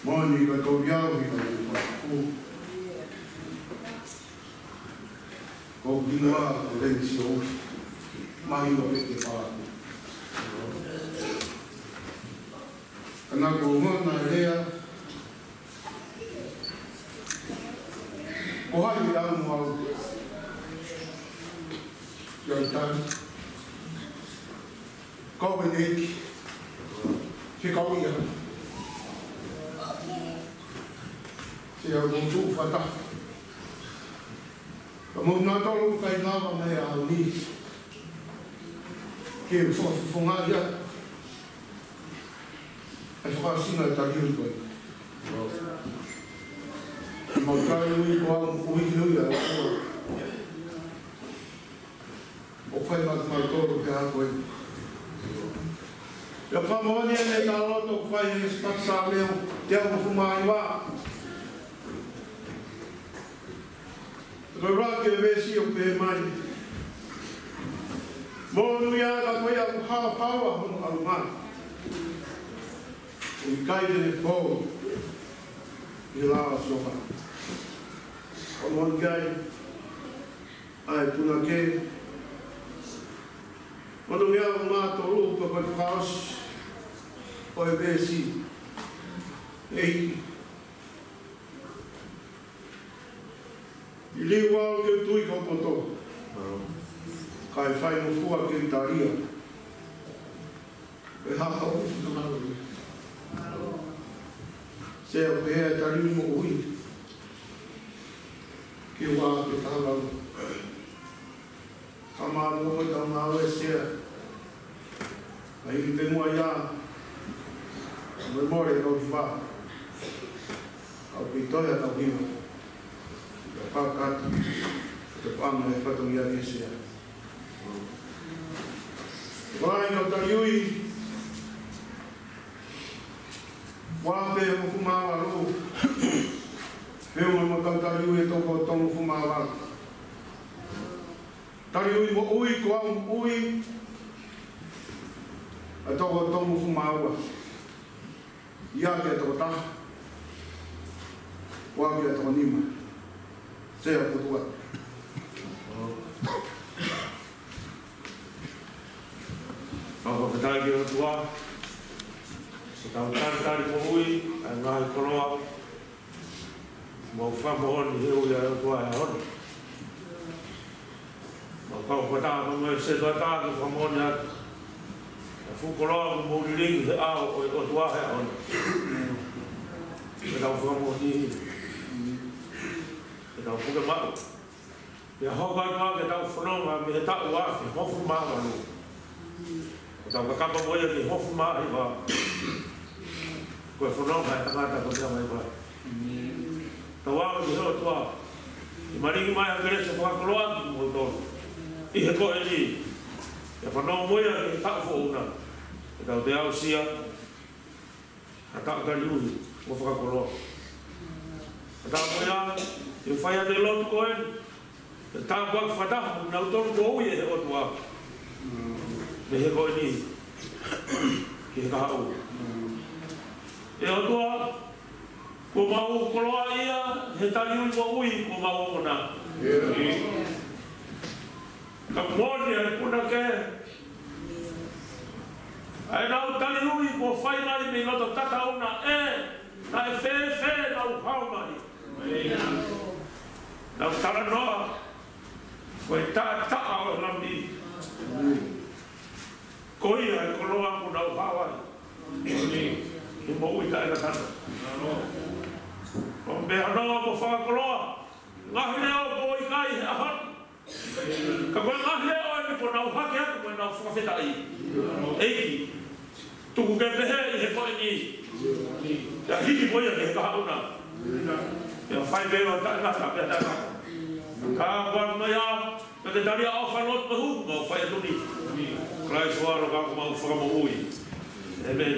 Moʻoni ka tau ia ʻuhi ka i pa ku. Ko e hingoa ko ʻEmisi ʻUhi. Mahino pē ke pa ku. Ka naʻa ku ʻomai ʻa e lea, ko hai ʻe ʻalu mo au ki ʻAitani? Ko e ʻEiki, fekau ia. Sea, ʻoku ou tuʻu fakataha. Ka mo kinautolu ʻoku ʻikai lava mai ʻa ʻAoni ke fakafofongaʻi ʻa e fakaʻosinga ʻo e taliui ko ē. Mau kai ui ko au, ui he ui ʻa e ʻOtua. ʻOku fai maʻa kimautolu pē ʻa ko ē. ʻIo, fakamoʻoni ʻa e talaloto ʻoku fai ʻi he Sipati Saame teau uofulu mā hiva. Ko e ʻuluaki veesi ʻoku pehē mai: Monūʻia ʻa e ʻOtua, ko ia ʻoku haohaoa hono ʻalunga, ʻoku ʻikai te ne pō ʻi he lao ʻa Sihova. Ko e moʻoni ki ai, ʻa e punake. Monūʻia ʻa e ʻOtua, ko e fakaʻosi ʻo e veesi. ʻEiki, liliu au ke u tui ki hoʻo poto, kae faingofua ke u talia. Ko e hā haʻo ʻuhinga? Sea, ʻoku pehē ʻa e taliui moʻui. Ua ke taha lau. Ka mālō mo e tau mālō e sea. Ka hili pē muʻa ia. Mo e mole kau hiva. Kau pito ia kau hiva. Ka pākati. Te panga e fatongia ke sea. Vai kau taliui. Ua pē hongofulu mā valu. Pea ua mo kau taliui ʻe toko tolungofulu mā valu. Taliui moʻui ko au moʻui ʻa toko tolungofulu mā ua. Ia ke toko taha. Ua ke toko nima. Sea ko tua. Mau fakafetaʻi ki he ʻOtua, ʻetau talitali moʻui, ʻa e ngaahi koloa, mau fakamoʻoni he ui ʻa e ʻOtua he ʻaho ni. Mau kau fakataha mo e sētuata ke fakamoʻoni atu ʻa e fuʻu koloa kuo mou lilingi he ʻao ʻo e ʻOtua he ʻaho ni. Ke tau fakamoʻoni, ke tau puke maʻu. Pea hoko atu ke tau fononga mei he taʻu ʻe afe hongofulu mā valu. Ko ʻetau kakapa ko ia ki he hongofulu mā hiva. Ko e fononga ʻa e tangata ko e meʻa mai vai. Tau ʻalu ki he ʻOtua. ʻI he malingi mai ʻa e kelesi fakakoloa kimoutolu. ʻI he ko eni. Ke fanongo mo ia ki he taʻu foʻou na. Ke tau toe aʻusia ʻa e taliui mo fakakoloa. Ka tau ko ia, ʻe fai atu e lotu ko eni. Ke tāpuaki fakataha mo kinautolu kuo ui ʻe he ʻOtua. Mei he ko eni ki he kahaʻu. ʻE ʻOtua, kuo mau koloaʻia he taliui moʻui kuo mau ʻoʻona. Ka moʻoni ʻa e punake ʻa ʻenau taliui kuo fai mai mei loto tatauna ē, naʻe fēfē ʻenau hao mai. Nau talanoa, ko e taʻataʻa ʻo e Lami. Ko ia ʻa e koloa kuo nau hao ai. He moʻui taʻengata na. ʻO meʻa noa mo fakakoloa, ngaahi leʻo kuo ʻikai he ʻaho ni. Ka ko e ngaahi leʻo eni kuo nau hake atu mo ʻenau fakafetaʻi. ʻEiki, tuku ke pehē ʻi he ko eni. Pea hiki mo ia ki he kahaʻu na. Pea fai pē ʻo taʻengata, pea taʻengata. Ka ʻoku ʻi ai meʻa, pea ke tali ʻa e ʻofa, lotu mo e huhu, mau fai atu ni. Kalaisi ʻoku ʻaloʻofa, ko homau Fakamoʻui. ʻĒmeni.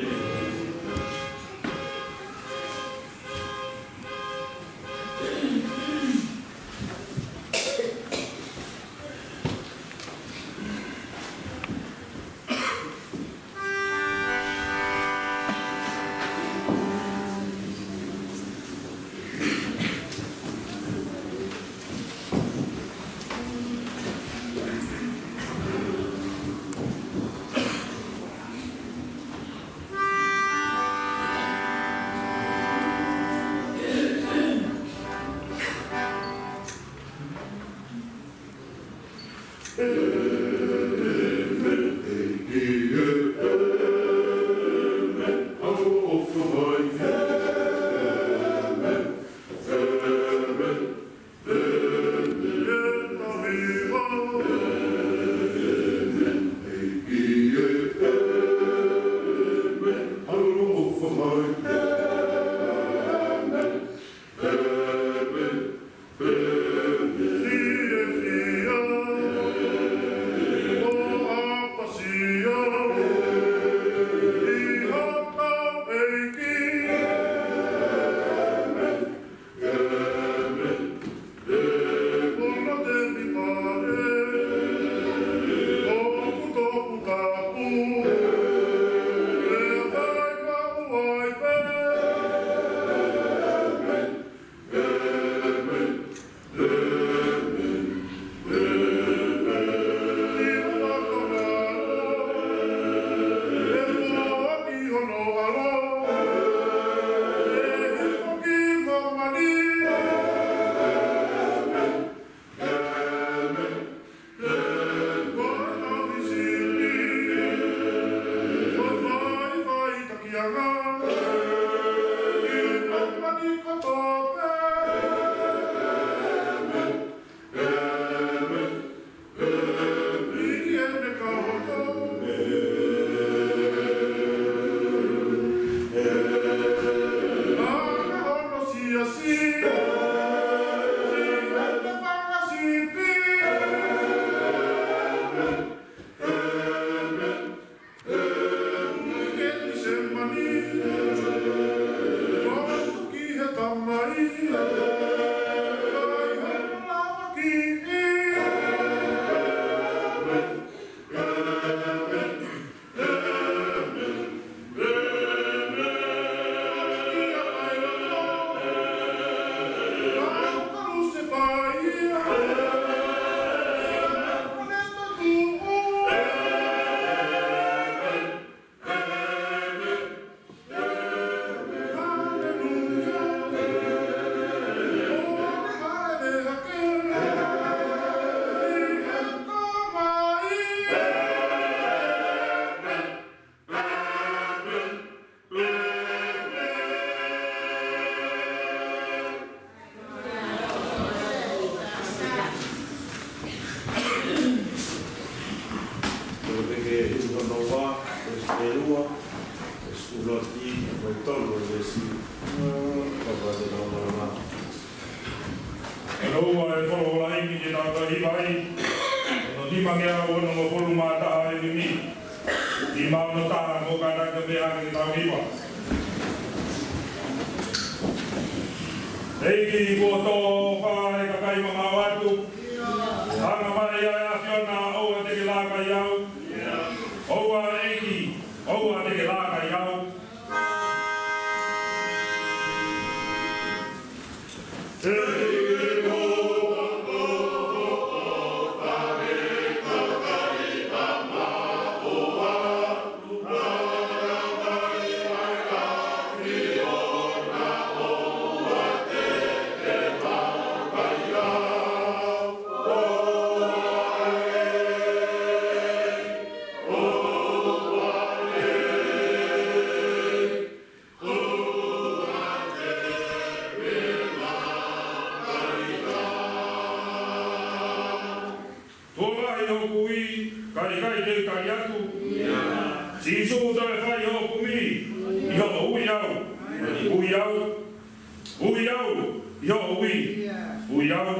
Ko e peke hitu hono ua, veesi ua, veesi ua ki he tolu, veesi. Papa te nau malama. Hono ua e folofola ʻa e ʻEiki ki he tangata ʻo Līvai, hono nima ngeau onongofulu mā taha e mimi. Nima ono taha mo kātaki pē ʻa e tau hiva. ʻEiki, kuo tō fā e kakai mamaʻo atu. Hanga mai ʻa e ʻAfiona, ʻoua te ke laka ʻiate au. ʻOua ʻEiki, ʻoua te ke laka ʻiate au. Tuʻo lahi hoku ui, ka ʻikai te u tali atu. Sīsū, toe fai hoʻo kumi ʻi hoʻo ui au. Ui au. Ui au ʻi hoʻo ui. Ui au.